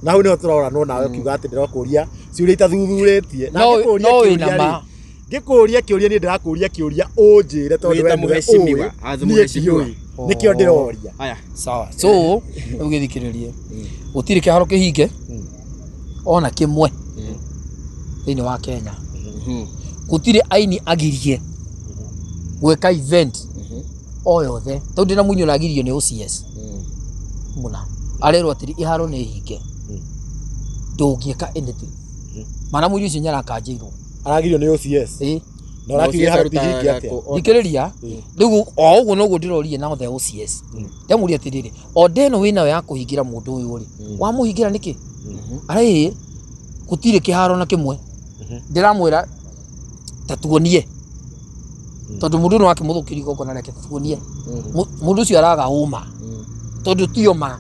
na hau nĩho tũroranwo nawe ũkiuga atĩ ndĩrakũria ciũria itathuthurĩtie na No ngĩkũria no wĩna kĩũria ma. rĩ. Ngĩkũria kĩũria niĩ ndĩrakũria kĩũria ũnjĩre tondũ Wĩ we ta nĩwe mũheshimiwa, ũĩ, as niĩ mũheshimiwa. ndiũĩ. Nĩkĩo ndĩroria. Haya. Sawa, so rĩu gĩthikĩrĩrie, gũtirĩ kĩharo kĩhinge ona kĩmwe thĩinĩ wa Kenya. Gũtirĩ aini agirie gwĩka event o yothe, tondũ ndĩna mũini ũragirio nĩ OCS mũna arerwo atĩrĩ iharo nĩ hinge, ndũngĩka anything, mana mũini ũcio nĩarakanjĩirwo. Aragirio nĩ OCS. Ĩĩ. Na ũrakiuga iharo ti hinge atĩa? Thikĩrĩria, rĩu o ũguo noguo ndĩroririe na the OCS, ndamũria atĩrĩrĩ, order ĩno wĩnayo ya kũhingĩra mũndũ ũyũ rĩ, wamũhingĩra nĩkĩ? Arĩ gũtirĩ kĩharo na kĩmwe. Ndĩramwĩra ta tuonie, tondũ mũndũ ũyũ nĩwakĩmũthũkĩria igongona rĩake, ta tuonie. Mũndũ ũcio araga ũma tondũ tio ma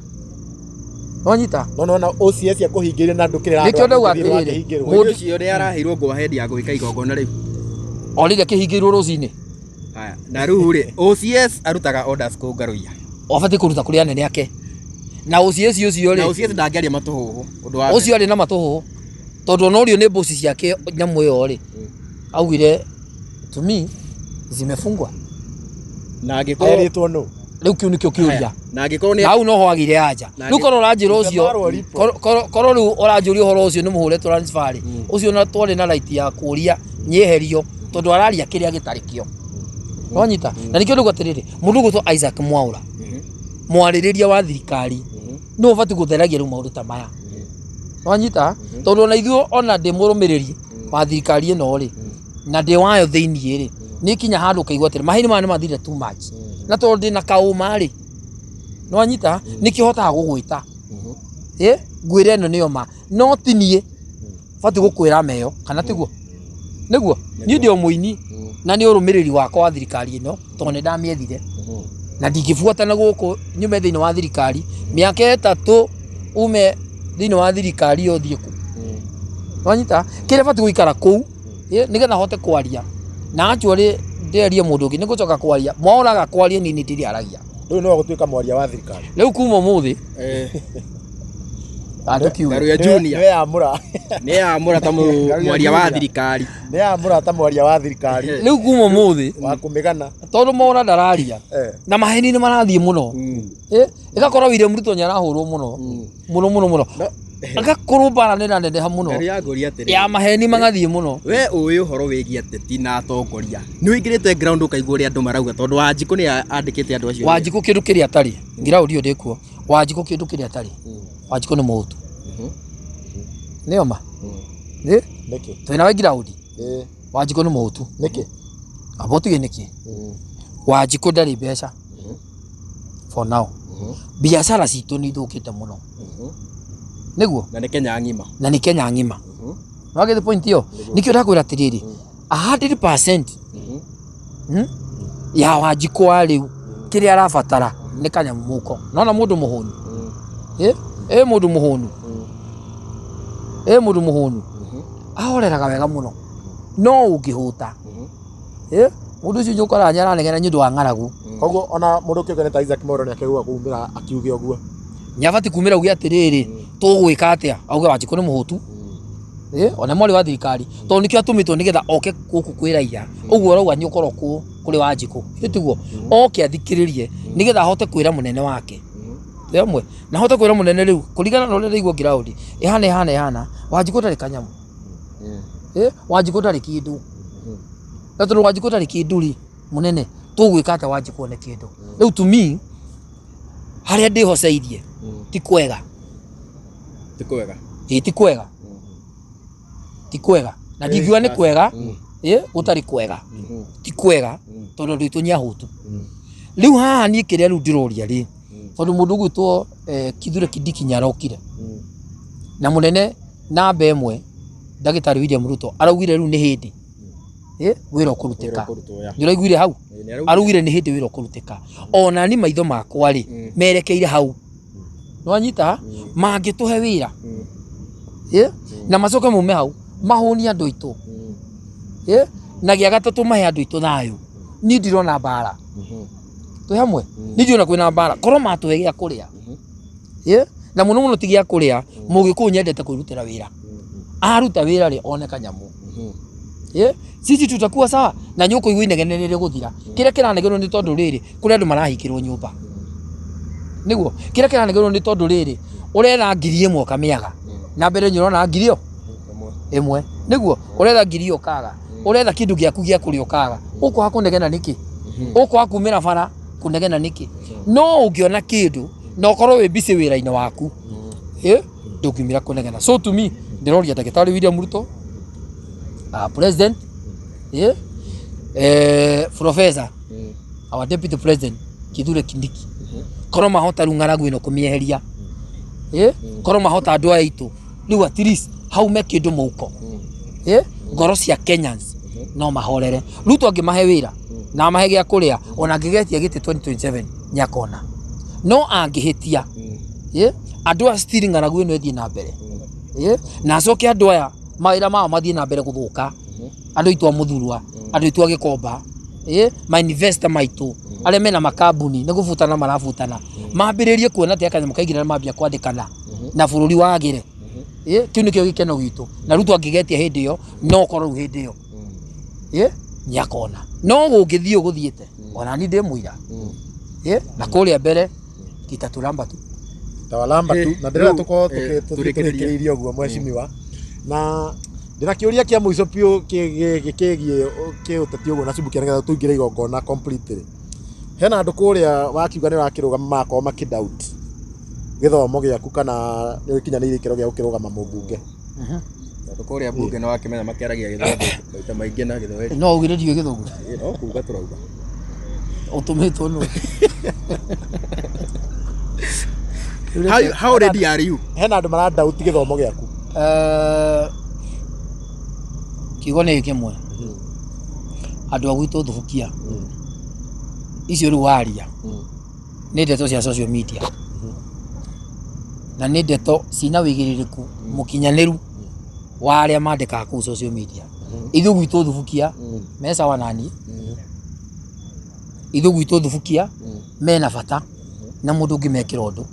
nonyita. No nona OCS akũhingĩire na ndũkĩrĩ Nĩkĩo ndauga atĩrĩrĩ, Mũndũ ũcio nĩ araheirwo go ahead ya gwĩka igongona rĩu. O rĩrĩa kĩhingĩirwo rũcinĩ. Haya, na rĩu rĩ, OCS arutaga orders kũ Ngaruiya? Abatiĩ kũruta kũrĩ anene ake na OCS ũcio Na rĩ. OCS ndangĩaria matũhũhũ ũndũ wa mbere. Ũcio arĩ na matũhũhũ, tondũ ona ũrio nĩ mboci ciake nyamũ ĩyo rĩ, augire to me zimefungwa. Na angĩkorwo Erĩtwo nũ? Rĩu kĩu nĩkĩo kĩũria. Na angĩkorwo nĩ Na hau noho agire anja. Rĩu korwo ũranjĩra ũcio, Marũa report. Korwo rĩu ũranjũria ũhoro ũcio nĩ mũhũre transfer rĩ, ũcio na twarĩ na right ya kũria nyeherio, tondũ araria kĩrĩa gĩtarĩ kĩo, wanyita? Na nĩkĩo ndauga atĩrĩrĩ, mũndũ ũgwĩtwo Isaac Mwaura, mwarĩrĩria wa thirikari, nĩ ũbatiĩ gũtheragia rĩu maũndũ ta maya, wanyita? Tondũ ona ithuĩ, ona ndĩ mũrũmĩrĩri wa thirikari ĩno rĩ, na ndĩ wayo thĩiniĩ rĩ, nĩ kinya handũ ũkaigua atĩrĩ mahĩndĩ maya nĩ mathire too much, na tondũ ndĩna kaũma rĩ, nĩwanyita, nĩkĩo hotaga gũgwĩta ĩ ngwĩre ĩno nĩyo ma, no ti niĩ batiĩ gũkwĩra meyo kana tiguo. Nĩguo niĩ ndĩ o mũini na nĩ ũrũmĩrĩri wakwa wa thirikari ĩno, tondũ nĩ ndamĩethire na ndingĩbuatana gũkũ nyume thĩinĩ wa thirikari mĩaka 3 ume thĩinĩ wa thirikari ĩyo thiĩ kũ, wanyita? Kĩrĩa batiĩ gũikara kũu nĩgetha hote kwaria na actually ndĩarie mũndũ ũngĩ nĩngũcoka kwaria mwaoraga kwaria niĩ nĩ ndĩrĩaragia. Rĩu no gũtuĩka mwaria wa thirikari. Rĩu kuma ũmũthĩ andũkiuge Ngaruiya Junior. Nĩ yamũra. Nĩ yamũra ta mwaria wa thirikari. Nĩ yamũra ta mwaria wa thirikari. Rĩu kuma ũmũthĩ wa kũmĩgana. Tondũ mwaura ndararia na maheni nĩ marathiĩ mũno, ĩgakorwo William Ruto nĩ arahũrwo mũno mũno mũno mũno, agakorwo mbara nĩ ĩraneneha mũno. Ngaruiya, ngũria atĩrĩrĩ. Ya maheni magathiĩ mũno. We ũĩ ũhoro wĩgiĩ ateti na atongoria, nĩ ũingĩrĩte ground ũkaigua ũrĩa andũ marauga, tondũ Wanjikũ nĩ andĩkĩte andũ acio? Wanjikũ kĩndũ kĩrĩa atarĩ ground ĩyo ndĩkuo. Wanjikũ kĩndũ kĩrĩa atarĩ, Wanjikũ nĩ mũhutu, nĩyo ma. Nĩkĩ? Twĩna we ground. Wanjikũ nĩ mũhutu. Nĩkĩ? Amba ũtige nĩkĩ. Wanjikũ ndarĩ mbeca for now, biacara citũ nĩ ithũkĩte mũno, nĩguo. Na nĩ Kenya ng'ima. Na nĩ Kenya ng'ima. Wagĩte point ĩyo, nĩkĩo ndakwĩra atĩrĩrĩ, 100% ya Wanjikũ wa rĩu kĩrĩa arabatara nĩ kanyamũ mũhuko. Nona mũndũ mũhũnu, ĩ mũndũ mũhũnu, ĩ mũndũ mũhũnu ahoreraga wega mũno, no ũngĩhũta, mũndũ ũcio nĩũkoraga nĩaranegena nĩ ũndũ wa ng'aragu. Koguo ona mũndũ kĩũngane ta Isaac Mwaura nĩakĩgũa kumĩra akiuge ũguo. Nĩabatiĩ kumĩra auge atĩrĩrĩ, tũgwĩka atĩa, auge Wanjikũ nĩ mũhũtu, ona mwarĩ wa thirikari, tondũ nĩkĩo atũmĩtwo nĩgetha oke gũkũ kwĩ raia. Ũguo ũrauga nĩ ũkorwo kũrĩ Wanjikũ, githĩ tiguo? Oke athikĩrĩrie nĩgetha ahote kwĩra mũnene wake rĩmwe, na ahote kwĩra mũnene rĩu kũringana na ũrĩa ndaigua ground ĩhana ĩhana ĩhana, Wanjikũ ndarĩ kanyamũ, Wanjikũ ndarĩ kĩndũ, na tondũ Wanjikũ ndarĩ kĩndũ rĩ, mũnene tũgwĩka atĩa Wanjikũ one kĩndũ? Rĩu to me harĩa ndĩhoceirie ti kwega. Ti kwega. Ĩĩ, ti kwega, ti kwega, na ndingiuga nĩ kwega, gũtarĩ kwega, ti kwega, tondũ andũ aitũ nĩ ahũtu. Rĩu haha niĩ kĩrĩa rĩu ndĩroria rĩ, tondũ mũndũ ũgwĩtwo Kithure Kindiki nĩarokire na mũnene namba ĩmwe ndagĩtarĩ William Ruto araugire rĩu nĩ hĩndĩ wĩra ũkũrutĩka. Nĩ ũraiguire hau? Araugire nĩ hĩndĩ wĩra ũkũrutĩka. Ona ni maitho makwa rĩ merekeire hau, nĩwanyita? Mangĩtũhe wĩra na macoke mume hau mahũnie andũ aitũ, na gĩa gatatũ mahe andũ aitũ thayũ. Niĩ ndirona mbara, twĩ hamwe, niĩ ndirona kwĩna mbara korwo matũhe gĩa kũrĩa, na mũno mũno ti gĩa kũrĩa. Mũgĩkũyũ nyendete kwĩrutĩra wĩra, aruta wĩra rĩ one kanyamũ. Ĩ, sisi tutakuwa sawa na nĩ ũkũigua inegene rĩrĩ gũthira. Kĩrĩa kĩranegenwo nĩ tondũ rĩrĩ, kũrĩ andũ marahingĩrwo nyũmba. Nĩguo, kĩrĩa kĩranegenwo nĩ tondũ rĩrĩ, ũretha 1000 ũkamĩaga. Na mbere nĩ ũrona ngiri ĩyo ĩmwe. Nĩguo, ũretha ngiri ĩyo ũkaga. Ũretha kĩndũ gĩaku gĩa kũrĩa ũkaga. Ũkwaga kũnegena nĩkĩ? Ũkwaga kumĩra bara kũnegena nĩkĩ? No ũngĩona kĩndũ na ũkorwo wĩ busy wĩra-inĩ waku, ĩ, ndũngiumĩra kũnegena. So to me, ndĩroria ndagĩtarĩ William Ruto, president, professor, our deputy president Kithure Kindiki, korwo mahota rĩu ng'aragu ĩno kũmĩeheria, korwo mahota andũ aya aitũ rĩu at least haume kĩndũ mũhuko, ngoro cia Kenyans no mahorere. Ruto angĩmahe wĩra na amahe gĩa kũrĩa, ona angĩgetia gĩtĩ 2027 nĩakona. No angĩhĩtia, andũ aya still ng'aragu ĩno ĩthiĩ na mbere, na acoke andũ aya mawĩra mao mathiĩ na mbere gũthũka, andũ aitũ a Mũthurwa, andũ aitũ a Gĩkomba, ma investor maitũ arĩa mena makambuni nĩ gũbutana marabutana, mambĩrĩrie kuona atĩ kanyamũ kaingĩra na mambia kwandĩkana na bũrũri wagĩre. Kĩu nĩkĩo gĩkeno gitũ. Na Ruto angĩgetia hĩndĩ ĩyo, no ũkorwo rĩu hĩndĩ ĩyo nĩakona. No gũngĩthiĩ ũũ gũthiĩte, ona niĩ ndĩ mũira, na kũrĩa mbere titatũramba tu. Tawalamba tu na ndĩrenda tũkorwo tũkĩrĩkĩrĩirie ũguo mheshimiwa, na ndĩna kĩũria kĩa mũico biũ kĩgiĩ kĩũteti ũguo na Subukia nĩgetha tũingĩre igongona completely. Hena andũ kũrĩa wakiuga nĩ ũrakĩrũgama magakorwo makĩ doubt gĩthomo gĩaku kana nĩ ũkinyanĩirie ikĩro gĩa gũkĩrũgama mũmbunge. Tondũ kũrĩa mbunge nĩ wakĩmenya makĩaragia gĩthũngũ maita maingĩ na gĩthweri. No ugire ndiũĩ gĩthũngũ. No kuga tũrauga. Ũtũmĩtwo nũ? How ready are you? Hena andũ mara doubt gĩthomo gĩaku. Kiugo nĩ kĩmwe. Andũ a gwitũ thubukia. Icio rĩu waria nĩ ndeto cia social media. Na nĩ ndeto cina wĩigĩrĩrĩku mũkinyanĩru wa arĩa mandĩkaga kũu social media. Ithuĩ gwitũ thubukia me sawa na niĩ. Ithuĩ gwitũ thubukia mena bata na mũndũ ũngĩmekĩra ũndũ.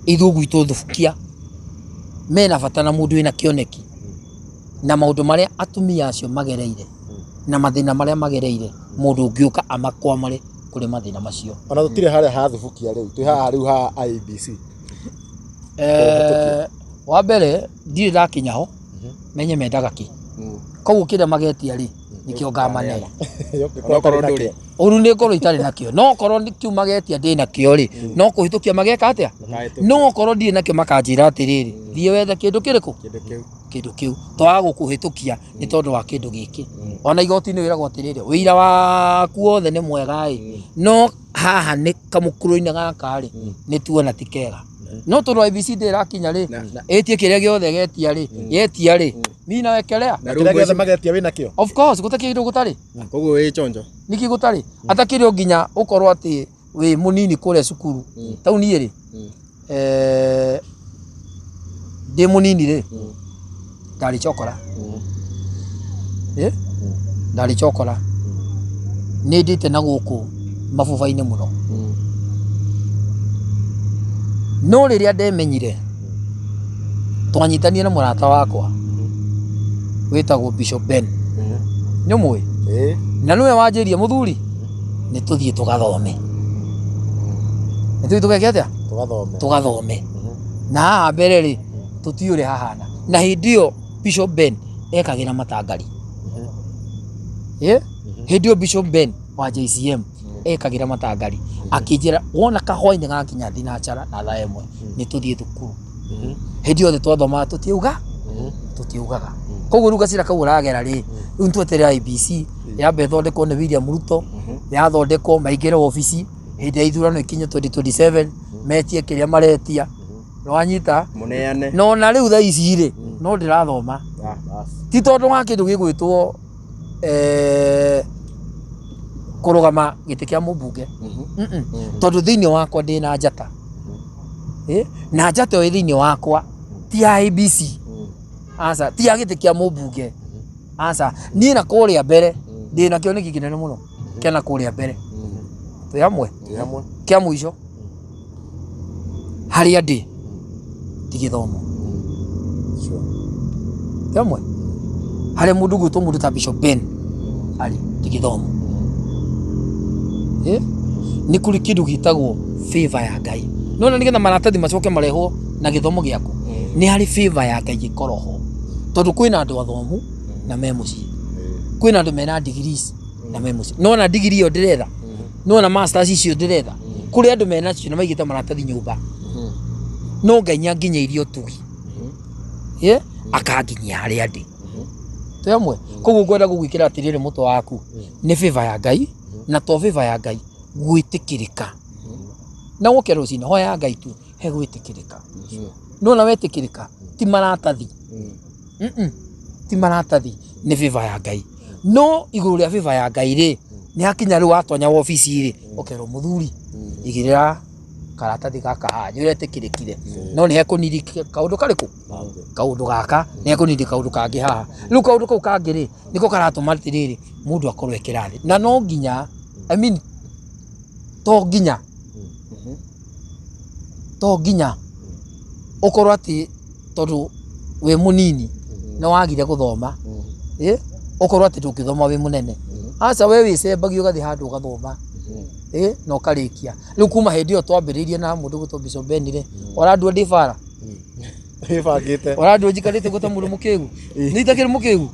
Ithuĩ gwitũ thubukia mena bata na mũndũ wĩna kĩoneki na maũndũ marĩa atumia acio magereire na mathĩna marĩa magereire, mũndũ ũngĩũka amakwamũre kũrĩ mathĩna macio. Ona tũtirĩ harĩa ha thubukia rĩu, twĩ haha rĩu ha IEBC. Wa mbere ndirĩ ndakinya ho menye mendaga kĩ, koguo kĩrĩa magetia rĩ nĩkĩo ngamane. Onokorwo ndũrĩ. Ũru nĩ ngorwo itarĩ nakĩo, no okorwo kĩu magetia ndĩ nakĩo rĩ, no kũhĩtũkia mageka atĩa? No okorwo ndirĩ nakĩo makanjĩra atĩrĩrĩ, thiĩ wethe kĩndũ kĩrĩkũ? Kĩndũ kĩu. Twaga gũkũhĩtũkia nĩ tondũ wa kĩndũ gĩkĩ. Ona igoti-inĩ wĩragwo atĩrĩrĩ, ũira waku wothe nĩ mwega ĩ, no haha nĩ kamũkuro-inĩ gaka rĩ, nĩ tuona ti kega. No tondũ IEBC ndĩrakinya rĩ, ĩtie kĩrĩa gĩothe getia rĩ, yetia rĩ, mi nawekelea. Na Kĩrĩa gĩothe magetia wĩna kĩo? Of course, gũtakĩrĩ kĩndũ gũtarĩ. Koguo wĩ chonjo. Nĩkĩ gũtarĩ? Atakĩrĩ o nginya ũkorwo atĩ wĩ mũnini kũrĩa cukuru. Tau niĩ rĩ, ndĩ mũnini rĩ, ndarĩ chokora. Ndarĩ chokora. Nĩ ndĩte na gũkũ mabuba-inĩ mũno. No rĩrĩa ndemenyire, twanyitanire na mũrata wakwa wĩtagwo Bishop Ben. Nĩ ũmũĩ? Na nĩwe wanjĩrire mũthuri, nĩ tũthiĩ tũgathome. Nĩ tũthiĩ tũgeke atĩa? Tũgathome. Tũgathome. Na haha mbere rĩ, tũtiũĩ ũrĩa hahana. Na hĩndĩ ĩyo Bishop Ben ekagĩra matangari. Hĩndĩ ĩyo Bishop Ben wa JCM ekagĩra matangari. Akĩnjĩra wona kahwainĩ gakinya thinacara na thaa ĩmwe nĩ tũthiĩ thukuru. Hĩndĩ yothe twathomaga tũtiugaga. Koguo rĩu gacĩra kau ũragera rĩ, rĩu nĩtweterera IEBC yambe ĩthondekwo nĩ William Ruto, yathondekwo maingĩre wabici hĩndĩ ya ithurano ikinye 2027 metie kĩrĩa maretia. Nĩwanyita? Mũneane. No na rĩu thaa ici rĩ, no ndĩrathoma. Ti tondũ wa kĩndũ gĩgwĩtwo kũrũgama gĩtĩ kĩa mũmbunge. Tondũ thĩinĩ wakwa ndĩna njata. Na njata ĩyo ĩ thĩinĩ wakwa ti ya IEBC. Aca, ti ya gĩtĩ kĩa mũmbunge. Aca, niĩ na kũrĩa mbere ndĩna kĩoneki kĩnene mũno kĩa na kũrĩa mbere. Twĩ hamwe? Kĩa mũico harĩa ndĩ ti gĩthomo. Twĩ hamwe? Harĩa mũndũ ũgwĩtwo mũndũ ta Bishop Ben arĩ ti gĩthomo. Eh? Nĩ kũrĩ kĩndũ gĩtagwo favor ya Ngai. Nona nĩgetha maratathi macoke marehwo na gĩthomo gĩaku, nĩ harĩ favor ya Ngai ĩkorwo ho. Tondũ kwĩna andũ athomu na me mũciĩ. Kwĩna andũ mena degrees na me mũciĩ. Nona degree ĩyo ndĩretha, nona masters icio ndĩretha, kũrĩ andũ menacio na maigĩte maratathi nyũmba. No Ngai nĩanginyĩirie ũtugi. Ĩ? Akanginyia harĩa ndĩ. Twĩ hamwe? Koguo ngwenda gũgwĩkĩra atĩrĩrĩ mũtwe waku, nĩ favor ya Ngai, na to favor ya Ngai, gwĩtĩkĩrĩka. Na woke rũcinĩ, hoya Ngai tu, he gwĩtĩkĩrĩka. Nĩwona wetĩkĩrĩka, ti maratathi. Ti maratathi, nĩ favor ya Ngai. No igũrũ rĩa favor ya Ngai rĩ, nĩ hakinya rĩu watonya wobici rĩ, ũkerwo mũthuri, igĩrĩra karatathi gaka haha, nĩ ũretĩkĩrĩkire. No nĩ hekũnidi kaũndũ karĩkũ? Kaũndũ gaka, nĩ hekũnidi kaũndũ kangĩ haha. Rĩu kaũndũ kau kangĩ rĩ, nĩko karatũma atĩrĩrĩ, mũndũ akorwo e kĩrathi. Na no nginya, I mean, to nginya, to nginya ũkorwo atĩ tondũ wĩ mũnini nĩ wagire gũthoma, ĩ, ũkorwo atĩ ndũngĩthoma wĩ mũnene. Aca we wĩcembagia ũgathiĩ handũ ũgathoma, ĩ, na ũkarĩkia. Rĩu kuma hĩndĩ ĩyo twambĩrĩirie na mũndũ ũgwĩtwo Bishop Ben rĩ, ũrandua ndĩ bara? Wĩbangĩte. Ũrandua njikarĩte ũguo ta mũndũ mũkĩgu? Nĩ itakĩrĩ mũkĩgu?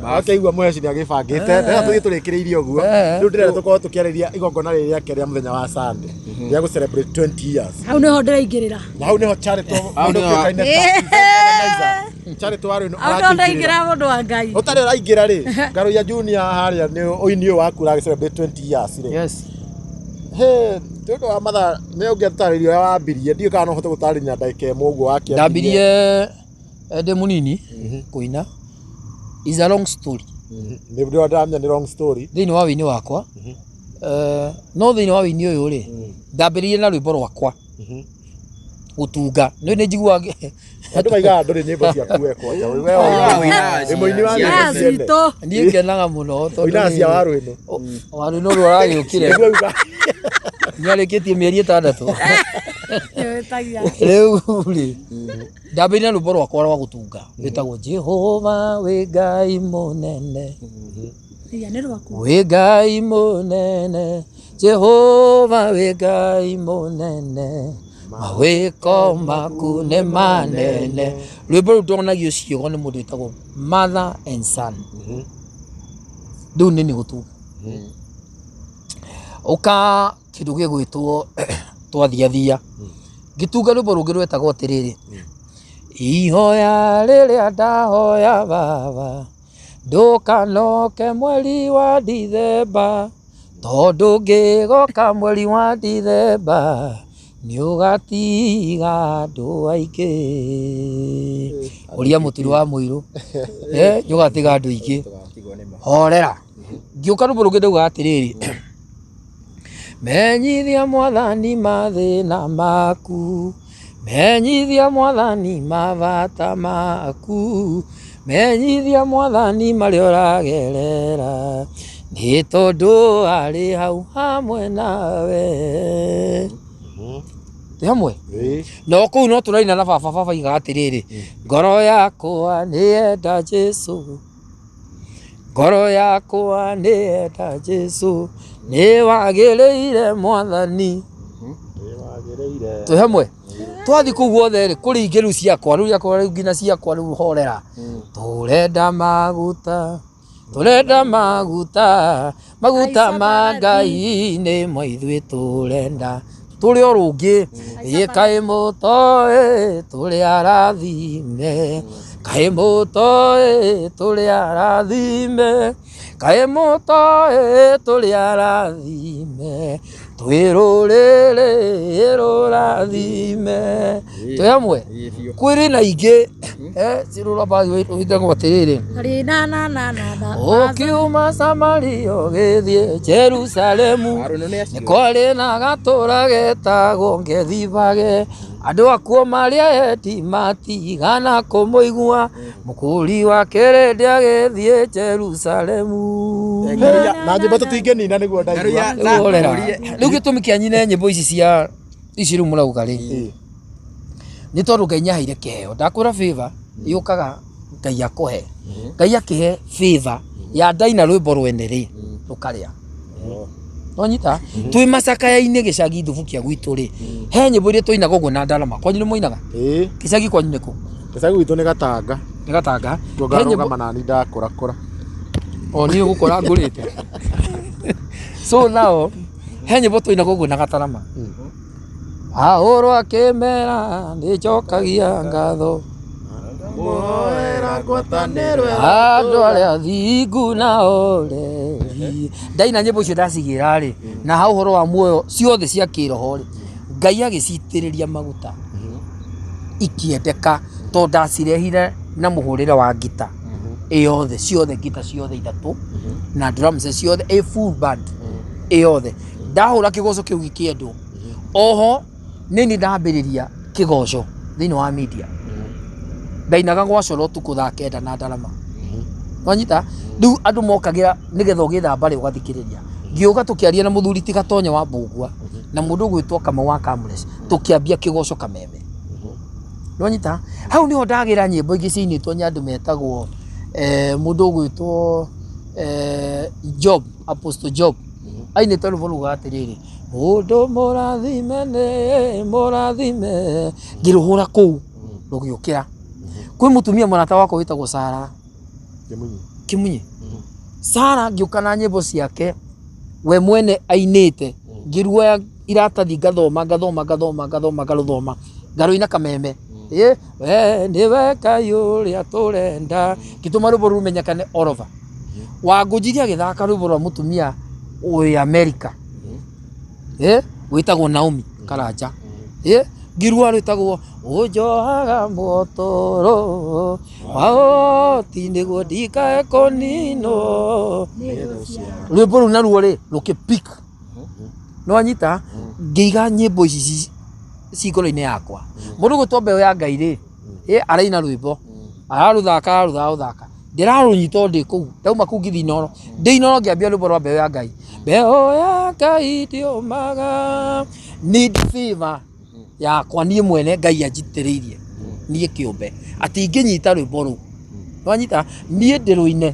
Akĩigua mũheci nĩ agĩbangĩte. Ndĩrenda tũthiĩ tũrĩkĩrĩirie ũguo. Rĩu ndĩrenda tũkorwo tũkĩarĩria igongona rĩrĩ rĩake rĩa mũthenya wa Sunday. Rĩa gũ celebrate 20 years. Hau nĩho ndĩraingĩrĩra. Na hau nĩho Charity Hau mũndũ nĩho- ũkĩũkaine ta event organizer. Charity wa rĩu Hau nĩho ndĩraingĩra mũndũ wa Ngai. Ũtarĩ ũraingĩra rĩ, Ngaruiya Junior harĩa nĩ ũini ũyũ waku ũragĩ celebrate 20 years rĩ. Yes. He, nĩ ũndũ wa mathaa nĩ ũngĩtarĩria ũrĩa wambirie, ndiũĩ kana no ũhote gũtarĩria na ndagĩka ĩmwe ũguo wakĩambirie. Ndambirie ndĩ mũnini kũina. Is a long story. Nĩ ndĩrona ndĩramenya nĩ long story. Thĩinĩ wa wĩini wakwa, no thĩinĩ wa wĩini ũyũ rĩ, ndambĩrĩirie na rwĩmbo rwakwa gũtunga. Nĩ nĩ njiguaga Andũ maigaga ndũrĩ nyĩmbo ciaku we kwanja. We wĩ mũini wa nyĩmbo ciene. Citũ. Niĩ ngenaga mũno tondũ Ũinaga cia Warũĩnũ. Warũĩnũ ũrĩa ũragĩũkire Nĩguo uga. nĩarĩkĩtie mĩeri ĩtandatũ. Wĩtagia. Rĩu rĩ, ndambĩrĩirie na rwĩmbo rwakwa rwa gũtunga rwĩtagwo Jehova wĩ Ngai mũnene. Iya nĩ rwaku. Wĩ Ngai mũnene, Jehova wĩ Ngai mũnene, mawĩko maku nĩ manene. Rwĩmbo rũu ndonagio ciugo nĩ mũndũ wĩtagwo Mother and Son. Rĩu nĩ nĩ gũtunga. Ũka kĩndũ gĩgwĩtwo twathiathia. Ngĩtunga rwĩmbo rũngĩ rwetagwo atĩrĩrĩ, ihoya rĩrĩa ndahoya baba, ndũkanoke mweri wa Dithemba, tondũ ngĩgoka mweri wa Dithemba, nĩũgatiga andũ aingĩ. Ũria mũturi wa mũirũ, nĩũgatiga andũ aingĩ. Horera. Ngĩũka rwĩmbo rũngĩ ndauga atĩrĩrĩ, menyithia mwathani mathĩna maku, menyithia mwathani mabata maku, menyithia mwathani marĩa ũragerera, nĩ tondũ arĩ hau hamwe nawe. Twĩ hamwe? No kũu no tũraina na baba, baba aigaga atĩrĩrĩ, ngoro yakwa nĩ yenda Jesũ, ngoro yakwa nĩ yenda Jesũ, nĩ wagĩrĩire mwathani. Twĩ hamwe? Twathiĩ kũu guothe rĩ, kũrĩ ingĩ rĩu ciakwa, rĩu ciakwa rĩu nginya ciakwa rĩu horera. Tũrenda maguta, tũrenda maguta, maguta ma Ngai nĩmo ithuĩ tũrenda. Tũrĩ o rũngĩ, ĩ kaĩ mũtoĩ tũrĩ arathime, kaĩ mũtoĩ tũrĩ arathime, kaĩ mũtoĩ tũrĩ arathime, twĩ rũrĩrĩ rũrathime. Twĩ hamwe? Kwĩrĩ na ingĩ, wĩtagwo atĩrĩrĩ, Rĩ na na na na na. ũkiuma Samaria ũgĩthiĩ Jerusalemu, nĩ kwarĩ na gatũra getagwo Ngethibage, andũ akuo marĩ endi matigana kũmũigua, mũkũri wa kĩrĩndĩ agĩthiĩ Jerusalemu. Na nyĩmbo tũtingĩnina nĩguo ndaigua. Rĩu horera. Rĩu gĩtũmi kĩa nyine nyĩmbo ici cia ici rĩu mũrauga rĩ, nĩ tondũ Ngai nĩaheire kĩheo. Ndakwĩra favor yũkaga Ngai akũhe. Ngai akĩhe favor ya ndaina rwĩmbo rwene rĩ, rũkarĩa. Wanyita? Twĩ macakaya-inĩ gĩcagi Thubukia gwitũ rĩ, he nyĩmbo iria twainaga ũguo na ndarama. Kwanyu nĩ mũinaga? Ĩĩ. Gĩcagi kwanyu nĩ kũ? Gĩcagi gwitũ nĩ Gatanga. Nĩ Gatanga. Kuo He nyĩmbo ngarũgama nani ndakũrakũra. O niĩ gũkũra ngũrĩte. So now, he nyĩmbo twainaga ũguo na gatarama. Ahũrwo akĩmera nĩnjokagia ngatho. Muoera ngwatanĩro Andũ arĩa athingu na oreri. Ndaina nyĩmbo icio ndacigĩra rĩ, na ha ũhoro wa muoyo ciothe cia kĩroho rĩ, Ngai agĩcitĩrĩria maguta ikĩendeka tondũ ndacirehire na mũhũrĩre wa ngita ĩyothe ciothe ngita ciothe ithatũ na drums ciothe ĩ full band ĩyothe ndahũra kĩgoco kĩu gĩkĩendwo. Oho nĩ niĩ ndambĩrĩria kĩgoco thĩinĩ wa media ndainaga gwa coro ũtukũ thaa kenda na ndarama wanyita rĩu andũ mokagĩra nĩgetha ũgĩthamba rĩ ũgathikĩrĩria ngĩũka tũkĩaria na mũthuri ti Gatonye wa Mbũgua na mũndũ ũgwĩtwo Kamau wa Kamures tũkĩambia kĩgoco kameme nwanyita hau niho ndagĩra nyĩmbo ingĩ ciinĩtwo nĩ andũ metagwo eh, mũndũ ũgwĩtwo eh, Job Apostle Job ainĩte rwĩmbo rugaga atĩrĩrĩ mũndũ mũrathime nĩ mũrathime ngĩrũhũra kũu rũgĩũkĩra kwĩ mũtumia mũrata wakwa wĩtagwo Sara Kĩmunyi. Kĩmunyi Sara ngĩũka na nyĩmbo ciake we mwene ainĩte ngĩruoya iratathi ngathoma ngathoma ngathoma ngathoma ngarũthoma ngarũina kameme ĩ we nĩwe Ngai ũrĩa tũrenda ngĩtũma rwĩmbo rũmenyekane all over Wangũnjiri agĩthaka rwĩmbo rwa mũtumia wĩ Amerika ĩ wĩtagwo Naomi Karanja ĩ ngĩrua rwĩtagwo ũnjohaga mũtũrũ waoti nĩguo ndikae kũninwo rwĩmbo rũu naruo rĩ rũkĩ pick nĩwanyita ngĩiga nyĩmbo ici ci ngoro-inĩ yakwa mũndũ ũgwĩtwo mbeũ ya Ngai rĩ ĩ araina rwĩmbo ararũthaka ararũthaka ndĩrarũnyita o ndĩ kũu ndauma kũu ngĩthiĩ Inooro ndĩ Inooro ngĩambia rwĩmbo rwa mbeũ ya Ngai mbeũ ya Ngai ndĩũmaga need favor yakwa niĩ mwene Ngai anjitĩrĩirie niĩ kĩũmbe atĩ ingĩnyita rwĩmbo rũu nĩwanyita niĩ ndĩrũine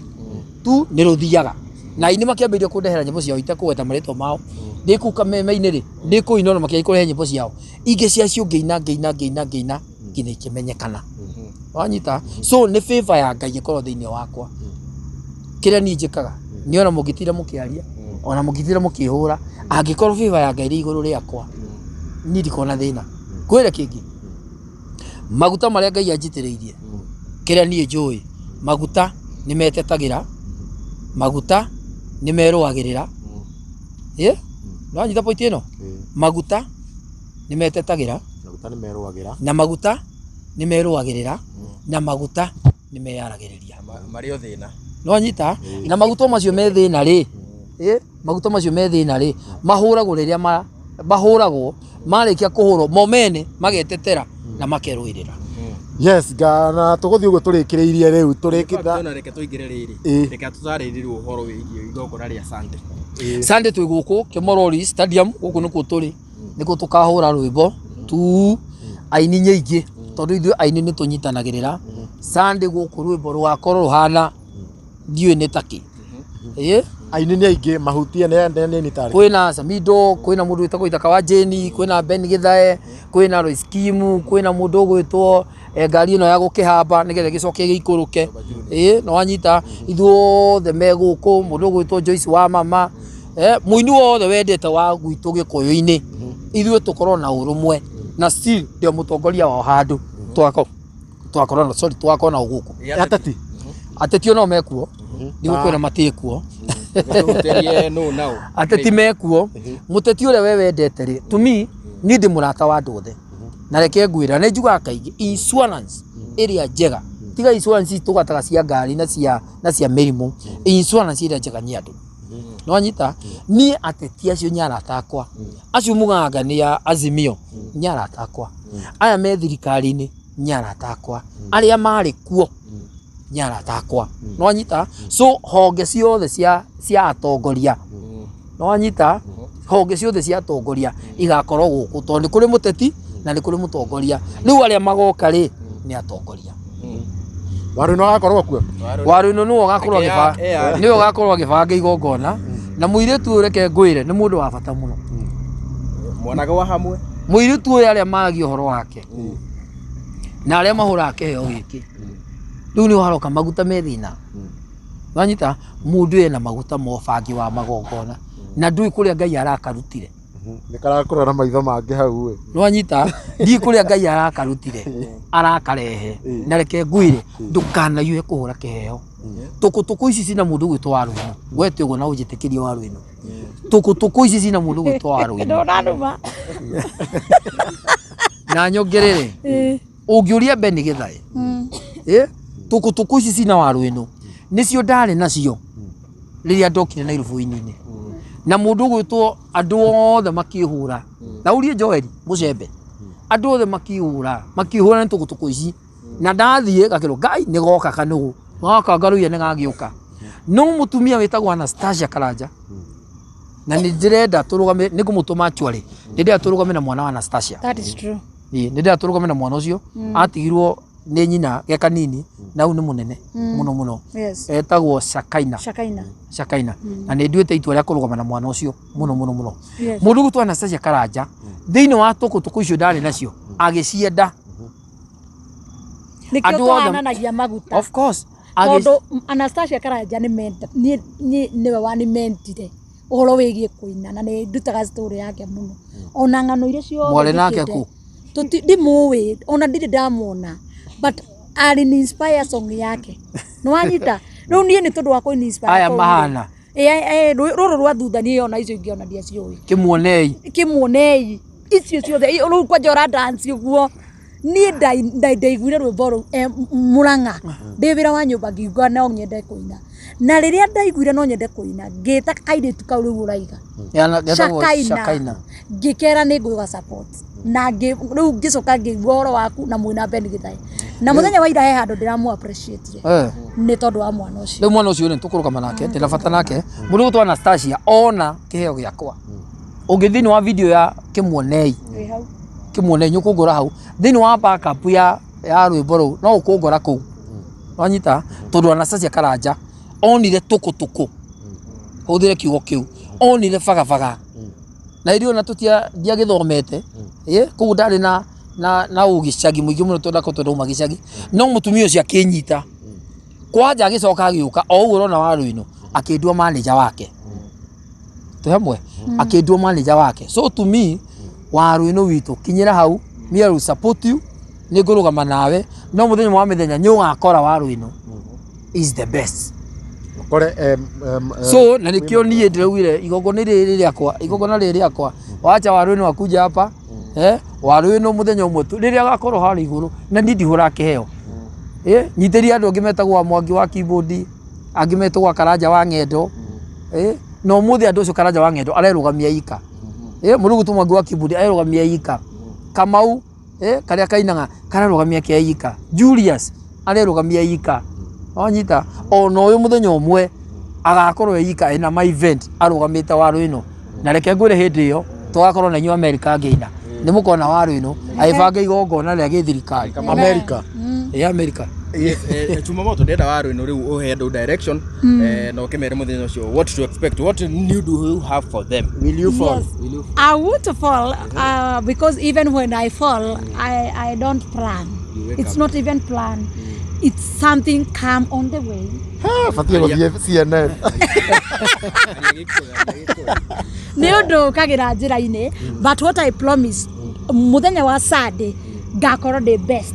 tu nĩ rũthiaga na aini makĩambĩrĩria kũndehera nyĩmbo ciao itekũgweta marĩtwa mao ndĩ kũu kameme-inĩ rĩ ndĩ kũu Inooro makĩambia kũrehe nyĩmbo ciao ingĩ ciacio ngĩina ngĩina ngĩina ngĩina nginya ikĩmenyekana wanyita so nĩ favor ya Ngai ĩkorwo thĩinĩ wakwa kĩrĩa niĩ njĩkaga niĩ ona mũngĩtinda mũkĩaria ona mũngĩtinda mũkĩhũra angĩkorwo favor ya Ngai ĩrĩ igũrũ rĩakwa niĩ ndikoragwo na thĩna ngwĩre kĩngĩ maguta marĩa Ngai anjitĩrĩirie kĩrĩa niĩ njũĩ maguta nĩ metetagĩra maguta nĩ merũagĩrĩra ĩ nĩwanyita point ĩno maguta nĩ metetagĩra Maguta nĩ merũagĩra. na maguta nĩ merũagĩrĩra na maguta nĩ meyaragĩrĩria Marĩ o thĩna. nĩwanyita na maguta macio me thĩna rĩ ĩ maguta macio me thĩna rĩ mahũragwo rĩrĩa mahũragwo marĩkia kũhũrwo mo mene magetetera na makerũĩrĩra Yes, ngana tũgũthiĩ ũguo tũrĩkĩrĩirie rĩu tũrĩkĩta Ona reke tũingĩre rĩrĩ. Ĩĩ. Reke tũtarĩrie ũhoro wĩgiĩ igongona rĩa Sunday. Sunday twĩ gũkũ Kĩmorori Stadium gũkũ nĩkuo tũrĩ nĩkuo tũkahũra rwĩmbo tu aini nyingĩ tondũ ithuĩ aini nĩ tũnyitanagĩrĩra Sunday gũkũ rwĩmbo rũgakorwo rũhana ndiũĩ nĩ takĩ ĩĩ aini nĩ aingĩ mahutie nĩ nĩ nĩ tarĩ kwĩna Samido kwĩna mũndũ wĩtagwo Ithaka wa Jane kwĩna Ben Githae kwĩna Royce Kim kwĩna mũndũ ũgwĩtwo eh, ngari ĩno ya gũkĩhamba nĩgetha ĩgĩcoke ĩgĩikũrũke ĩĩ nĩwanyita ithuothe me gũkũ mũndũ ũgwĩtwo Joyce wa mama eh, mũini wothe wendete wa gwitũ gĩkũyũ-inĩ ithuĩ tũkorwo na ũrũmwe na still ndĩ o mũtongoria wao handũ twako twakorwo na sorry twakorwo na gũkũ ateti ateti onao mekuo ndigũkwĩra matĩkuo Tũhutĩrie nũ nao. ateti mekuo mũteti ũrĩa we wendete rĩ to me niĩ ndĩ mũrata wa andũ othe na reke ngwĩra nĩ njugaga kaingĩ insurance ĩrĩa njega tiga insurance tũgataga cia ngari na cia na cia mĩrimũ insurance ĩrĩa njega nĩ andũ nĩwanyita niĩ ateti acio nĩ arata akwa acio mugaga nĩ a Azimio nĩ arata akwa aya me thirikari-inĩ nĩ arata akwa arĩa marĩ kuo nĩ arata akwa nĩwanyita so honge ciothe cia cia atongoria nĩwanyita honge ciothe cia atongoria igakorwo gũkũ tondũ nĩ kũrĩ mũteti na nĩ kũrĩ mũtongoria rĩu arĩa magoka rĩ nĩ atongoria Waru no agakorwo kuo. Waru-inĩ nĩwe ũgakorwo Reke agĩba nĩwe ũgakorwo agĩbanga igongona na mũirĩtu ũyũ reke ngwĩre nĩ mũndũ wa bata mũno. Mwanaga wa hamwe. Mũirĩtu ũyũ arĩa maragia ũhoro wake na arĩa mahũraga kĩheo gĩkĩ rĩu nĩ haroka maguta me thĩna. Wanyita mũndũ ena maguta ma ũbangi wa magongona na ndũĩ kũrĩa Ngai arakarutire. Nĩ karakũrora na maitho mangĩ hau ĩ. Nĩwanyita ndiĩ kũrĩa Ngai arakarutire arakarehe na reke ngwĩre ndũkanaiyũhe kũhũra kĩheo. Tũkũtũkũ ici cina mũndũ ũgwĩtwo Waruinũ, gwete ũguo na ũnjĩtĩkĩrie Waruinũ. Tũkũtũkũ ici cina mũndũ ũgwĩtwo Waruinũ. Ndũnanuma. Na nyongerere ũngĩũria Benny Gĩthae tũkũtũkũ ici cina Waruinũ nĩcio ndarĩ nacio rĩrĩa ndokire Nairobi-inĩ na mũndũ ũgwĩtwo andũ othe makĩhũra na ũrie Joel Mũcembe andũ othe makĩhũra makĩhũra nĩ tũkũtũkũ ici na ndathiĩ gakĩrwo Ngai nĩ goka kanũgũ gaka ngaruia nĩ gagĩũka no mũtumia wĩtagwo Anastasia Karanja na nĩ ndĩrenda tũrũgame nĩ ngũmũtũma actually nĩ ndĩrenda tũrũgame na mwana wa Anastasia. That is true. Ĩĩ, nĩ ndĩrenda tũrũgame na mwana ũcio atigirwo nĩ nyina ge kanini na rĩu nĩ mũnene mũno mũno. Yes. Etagwo Shakaina. Shakaina. Shakaina na nĩ nduĩte itua rĩa kũrũgama na mwana ũcio mũno mũno mũno. Yes. Mũndũ ũgwĩtwo Anastasia Karanja thĩinĩ wa tũkũtũkũ icio ndarĩ nacio agĩcienda. Nĩkĩo Andũ othe- tũhananagia maguta. Of course. Tondũ Anastasia Karanja nĩ menda niĩ niĩ nĩwe wanimendire ũhoro wĩgiĩ kũina na nĩ ndutaga story yake mũno ona ng'ano iria ciothe Mwarĩ nake njĩkĩte, kũ? Ndimũĩ ona ndirĩ ndamuona but alini inspire song yake nĩwanyita rĩu niĩ nĩ tondũ wa kũini inspire Aya kũu rĩ. mahana. Ĩ, rũrũ rwa thutha niĩ ona icio ingĩ ona ndiaciũĩ. Kĩmuonei. Kĩmuonei icio ciothe rĩu kwanja ũra dance ũguo niĩ ndaiguire rwĩmbo rũu Mũrang'a ndĩ wĩra wa nyũmba ngiuga no nyende kũina na rĩrĩa ndaiguire no nyende kũina ngĩta kairĩtu kau rĩu ũraiga Getagwo Shakaina Shakaina. ngĩkera nĩ ngũgũga support na rĩu ngĩcoka ngĩigua ũhoro waku na mwĩna Ben Gĩthae na mũthenya wa ira he handũ ndĩramũ appreciate nĩ tondũ wa mwana ũcio. Rĩu mwana ũcio nĩ tũkũrũgama nake ndĩna bata nake mũndũ ũgwĩtwo Anastasia ona kĩheo gĩakwa ũngĩ thĩinĩ wa video ya kĩmuonei Wĩ hau. Kĩmuonei nĩ ũkũngora hau thĩinĩ wa backup ya rwĩmbo rũu no ũkũngora kũu wanyita tondũ Anastasia Karanja onire tũkũtũkũ hũthĩre kiugo kĩu onire bagabaga na ithuĩ ona tũtia ndiagĩthomete koguo ndarĩ na ũgĩcagi mũingĩ mũno tondũ akorwo ndauma gĩcagi no mũtumia ũcio akĩnyita kwanja agĩcoka agĩũka o ũguo ũrona Waruinũ akĩndua manager wake twĩ hamwe akĩndua manager wake so to me Waruinũ witũ kinyĩra hau me I will support you nĩ ngũrũgama nawe no mũthenya wa mĩthenya nĩ ũgakora Waruinũ is the best. Kore So na nĩkĩo niĩ ndĩraugire igongona rĩrĩ rĩakwa igongona rĩrĩ rĩakwa wacha Waruinũ akuja hapa Waruinũ mũthenya ũmwe tu rĩrĩa agakorwo harĩa igũrũ na niĩ ndihũraga kĩheo nyitĩria andũ angĩ metagwo Mwangi wa keyboard angĩ metagwo Karanja wa ng'endo na ũmũthĩ andũ acio Karanja wa ng'endo arerũgamia ika mũndũ ũgwĩtwo Mwangi wa keyboard arerũgamia ika Kamau karĩa kainaga kararũgamia ke ika Julius arerũgamia ika wanyita ona ũyũ mũthenya ũmwe agakorwo e ika ena ma event arũgamĩte Waruinũ na reke ngwĩre hĩndĩ ĩyo tũgakorwo na inyuĩ America ngĩina nĩ mũkona Waruinũ agĩbanga igongona rĩa gĩthirikari America. Ĩ America. Chuma moto ndĩrenda Waruinũ rĩu ũhe andũ direction na ũkĩmere mũthenya ũcio what to expect, what new do you have for them? Will you fall? Yes. I want to fall because even when I fall, I don't plan. It's not even plan. It's something come on the way. Batiĩ gũthiĩ CNN. Nĩ ũndũ ũkagĩra njĩra-inĩ but what I promise mũthenya wa Sunday ngakorwo ndĩ best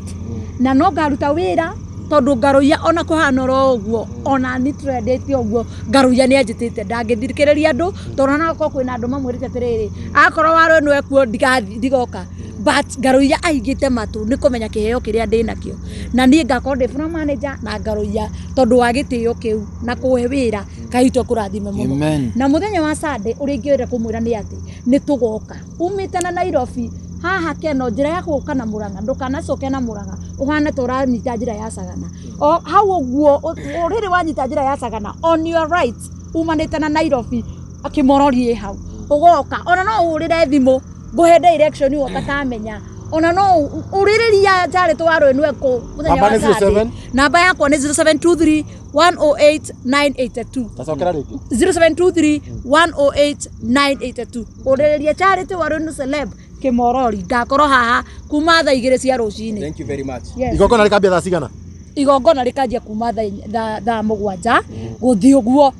na no ngaruta wĩra tondũ ngaruia ona kũhana oro ũguo ona ni trendete ũguo ngaruia nĩ anjĩtĩte ndangĩthikĩrĩria andũ tondũ ona okorwo kwĩna andũ mamwĩrĩte atĩrĩrĩ akorwo Waruinũ ekuo ndigoka but ngaruia aingĩte matũ nĩ kũmenya kĩheo kĩrĩa ndĩnakĩo na niĩ ngakorwo ndĩ floor manager na ngaruia tondũ wa gĩtĩo kĩu na kũhe wĩra kaitũ kũrathime mũno. Amen. Na mũthenya wa Sunday ũrĩa ingĩenda kũmwĩra nĩ atĩ nĩ tũgoka umĩte na Nairobi haha Keno njĩra ya gũka na Mũrang'a ndũkanacoke na Mũrang'a ũhane ta ũranyita njĩra ya Sagana o hau ũguo rĩrĩ wanyita njĩra ya Sagana on your right umanĩte na Nairobi Kĩmorori ĩ hau ũgoka ona no ũhũrĩre thimũ ngũhe direction ũtakamenya Ona no ũrĩrĩria Charity wa Rwĩnũ ekũ mũthenya Namba wa nĩ Sunday. 07? Namba yakwa nĩ 0723 108 982. Tacokera rĩngĩ. 0723 108 982. Ũrĩrĩria Charity wa Rwĩnũ celeb Kĩmorori, ngakorwo haha kuma thaa 2 cia rũcinĩ. Thank you very much. Yes. Igongona rĩkambia thaa cigana? Igongona rĩkanjia kuma thaa 7 gũthiĩ ũguo.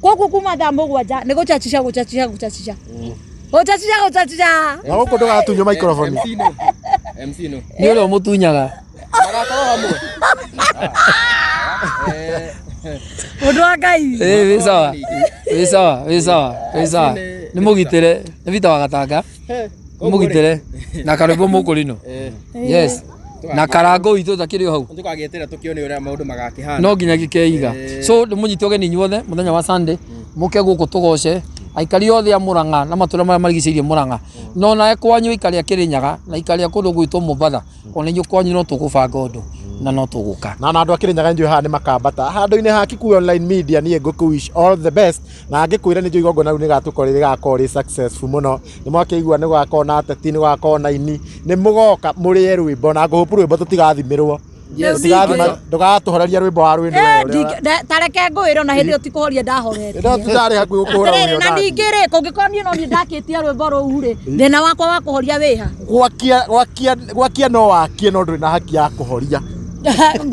Koguo kuma thaa 7 nĩ gũchacisha gũchacisha gũchacisha gũchacisha gũchacisha. Na gũkũ ndũgatunywo microphone. MC no. MC no. Nĩ ũrĩa ũmũtunyaga. Magakorwo hamwe. Ũndũ wa Ngai. Ĩ, wĩ sawa, wĩ sawa, wĩ sawa, wĩ sawa. Nĩ mũgitĩre, nĩ Peter wa Gatanga. Nĩ mũgitĩre na karwĩmbo mũkũrinũ. Yes. Na karango witũ takĩrĩ o hau. Tũkagĩetera tũkĩone ũrĩa maũndũ magakĩhana. No nginya gĩkeiga. So ndĩmũnyite ũgeni inyuothe mũthenya wa Sunday, mũke gũkũ tũgoce aikari othe a Murang'a na matũra marĩa marigicĩirie Murang'a. No nawe kwanyu aikari a Kĩrĩnyaga na aikari a kũndũ gwĩtwo Mombatha, ona inyuĩ kwanyu no tũgũbanga ũndũ na no tũgũka. Na andũ a Kĩrĩnyaga njũĩ haha nĩ makambata handũ-inĩ ha Kikuyu Online Media. Niĩ ngũkũ wish all the best, na ngĩkwĩra nĩ njũĩ igongona rĩu nĩgatũkorwo rĩgakorwo rĩ successful mũno. Nĩ mwakĩigua nĩ gũgakorwo na ateti, nĩ gũgakorwo na aini, nĩ mũgoka mũrĩe rwĩmbo, na ngũhũpu rwĩmbo tũtigathimĩrwo. Yes. Ndũgatũhoreria rwĩmbo wa rwĩnũ. Tareke ngwĩre ona hĩndĩ ĩyo ti kũhoria ndahoretie. Ndarĩ hakuhĩ gũkũhũra. Atĩrĩrĩ, na ningĩ rĩ, kũngĩkorwo niĩ no niĩ ndakĩtie rwĩmbo rũu rĩ, thĩna wakwa wa kũhoria wĩha? Gwakia gwakia gwakia, no wakie, no ndũrĩ na haki ya kũhoria. Reason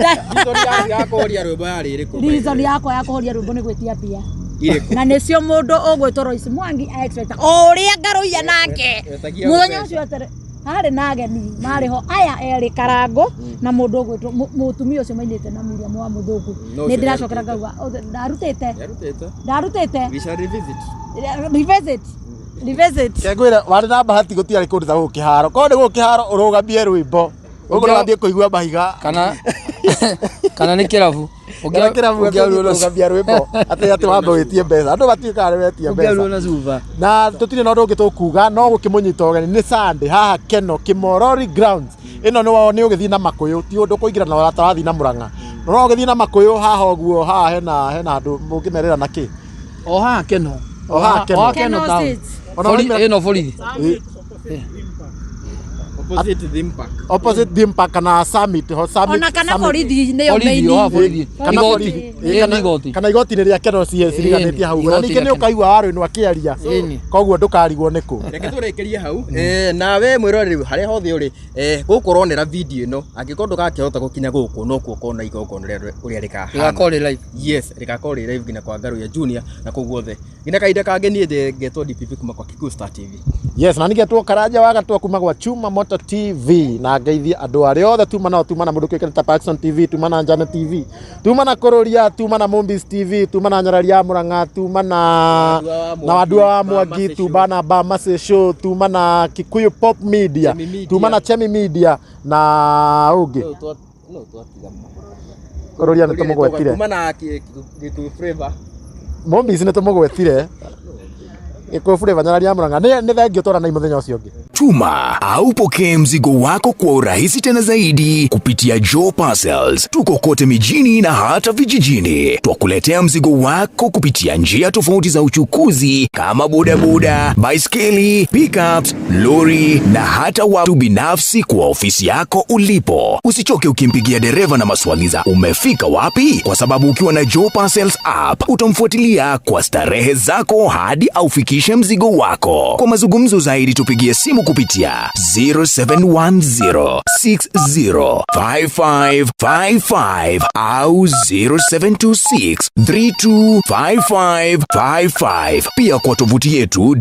ya kũhoria rwĩmbo yarĩ ĩrĩkũ? Reason yakwa ya kũhoria rwĩmbo nĩ gwĩtia mbia. Irĩkũ? Na nĩcio mũndũ ũgwĩtwo Royce Mwangi expect o ũrĩa ngarũiya nake Wetagia mũthenya mbeca. ũcio atĩrĩ, harĩ na ageni marĩ ho aya erĩ, Karango na mũndũ ũgwĩtwo mũtumia ũcio mainĩte na Miriam wa mũthũngũ. No Nĩ ũcio. ndĩracokera ngauga, "Oh, ndarutĩte." Yarutĩte. Ndarutĩte. We shall revisit. Revisit, revisit. Kengwĩre warĩ na bahati gũtiarĩ kũndũ ta gũkũ kĩharo, korwo nĩ gũkũ kĩharo ũrũgamie rwĩmbo ũguo ũrathiĩ kũigua mahiga. Kana nĩ kĩrabu. Kana kĩrabu ũrũgamia rwĩmbo atĩ wambe wĩtie mbeca, andũ matiũĩ kana nĩ wetia Ũngĩaruo mbeca. Na cuba. Na tũtirĩ na ũndũ ũngĩ tũkuga no gũkĩmũnyita ũgeni. Nĩ Sunday haha Keno Kĩmorori Grounds. Ĩno nĩ nĩ ũgĩthiĩ na Makũyũ, ti ũndũ kũingĩra na ũrata wathiĩ na Mũrang'a, no ũgĩthiĩ na Makũyũ haha ũguo. Haha hena handũ mũngĩmerĩra na kĩ? O haha Keno. O haha Keno. O haha Keno Keno town. State. Ona Ĩno borithi. Opposite theme park. Opposite theme park kana Summit ho, Summit. Ona kana Summit. borithi nĩyo Borithi, main. o haha borithi. Kana Igoti. borithi. Ĩĩ, nĩ igoti. Kana igoti-inĩ rĩa Keno CS riganĩtie hau, na Igoti ningĩ rĩa nĩ ũkaigua warũinũ akĩaria. Ĩni. Koguo ndũkarigwo nĩ kũ. Reke tũrĩkĩrie hau. Nawe mwĩroreri harĩa hothe ũrĩ, gũkũ ũronera video ĩno, angĩkorwo ndũgakĩhota gũkinya gũkũ, no kuo ũkona igongona rĩa ũrĩa rĩkahana. Rĩgakorwo rĩ live. Yes, rĩgakorwo rĩ live nginya kwa Ngaruiya Junior na kũu guothe nginya kahinda kangĩ. Niĩ ngetwo DPP kuma kwa Kikuyu Star TV. Yes, na nĩgetwo Karanja wa Gatua kuma gwa Chuma Moto TV, na ngeithie andũ arĩa othe tuma nao, tuma na mũndũ kĩũkaine ta Paxson TV, tuma na Njane TV, tuma na Kũrũria, tuma na Mombis TV, tuma na Nyarari ya Mũrang'a, tuma na Wandua wa na Wandua wa Mwangi, Mwangi, Bamase. tuma na Bamase Show, tuma na Kikuyu Pop Media, Chemi Media. tuma na Chemi Media na ũngĩ. No twatiga. Kũrũria nĩ tũmũgwetire. Kuma na Gĩkũyũ Flavor. Mombis nĩ tũmũgwetire, Gĩkũyũ Flavor, Nyarari ya Mũrang'a. Nĩ thengio twaranai mũthenya ũcio ũngĩ. Tuma au pokee mzigo wako kwa urahisi tena zaidi kupitia Joe Parcels. Tuko kote mijini na hata vijijini. Twakuletea mzigo wako kupitia njia tofauti za uchukuzi kama bodaboda, baiskeli, pickups, lori na hata watu binafsi kwa ofisi yako ulipo. Usichoke ukimpigia dereva na maswali za umefika wapi, kwa sababu ukiwa na Joe Parcels app utamfuatilia kwa starehe zako hadi aufikishe mzigo wako. Kwa mazungumzo zaidi tupigie simu kupitia 0710 605555 au 0726 325555. Pia kwa tovuti yetu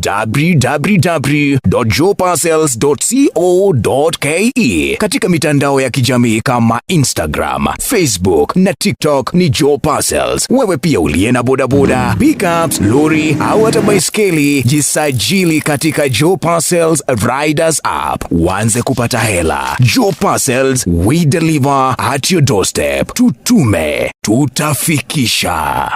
www.joeparcels.co.ke. Katika mitandao ya kijamii kama Instagram, Facebook na TikTok ni Joe Parcels. Wewe pia uliye na bodaboda, pickups, lori au hata baiskeli, jisajili katika Joe Parcels Riders app uanze kupata hela. Joe Parcels, we deliver at your doorstep. Tutume, tutafikisha.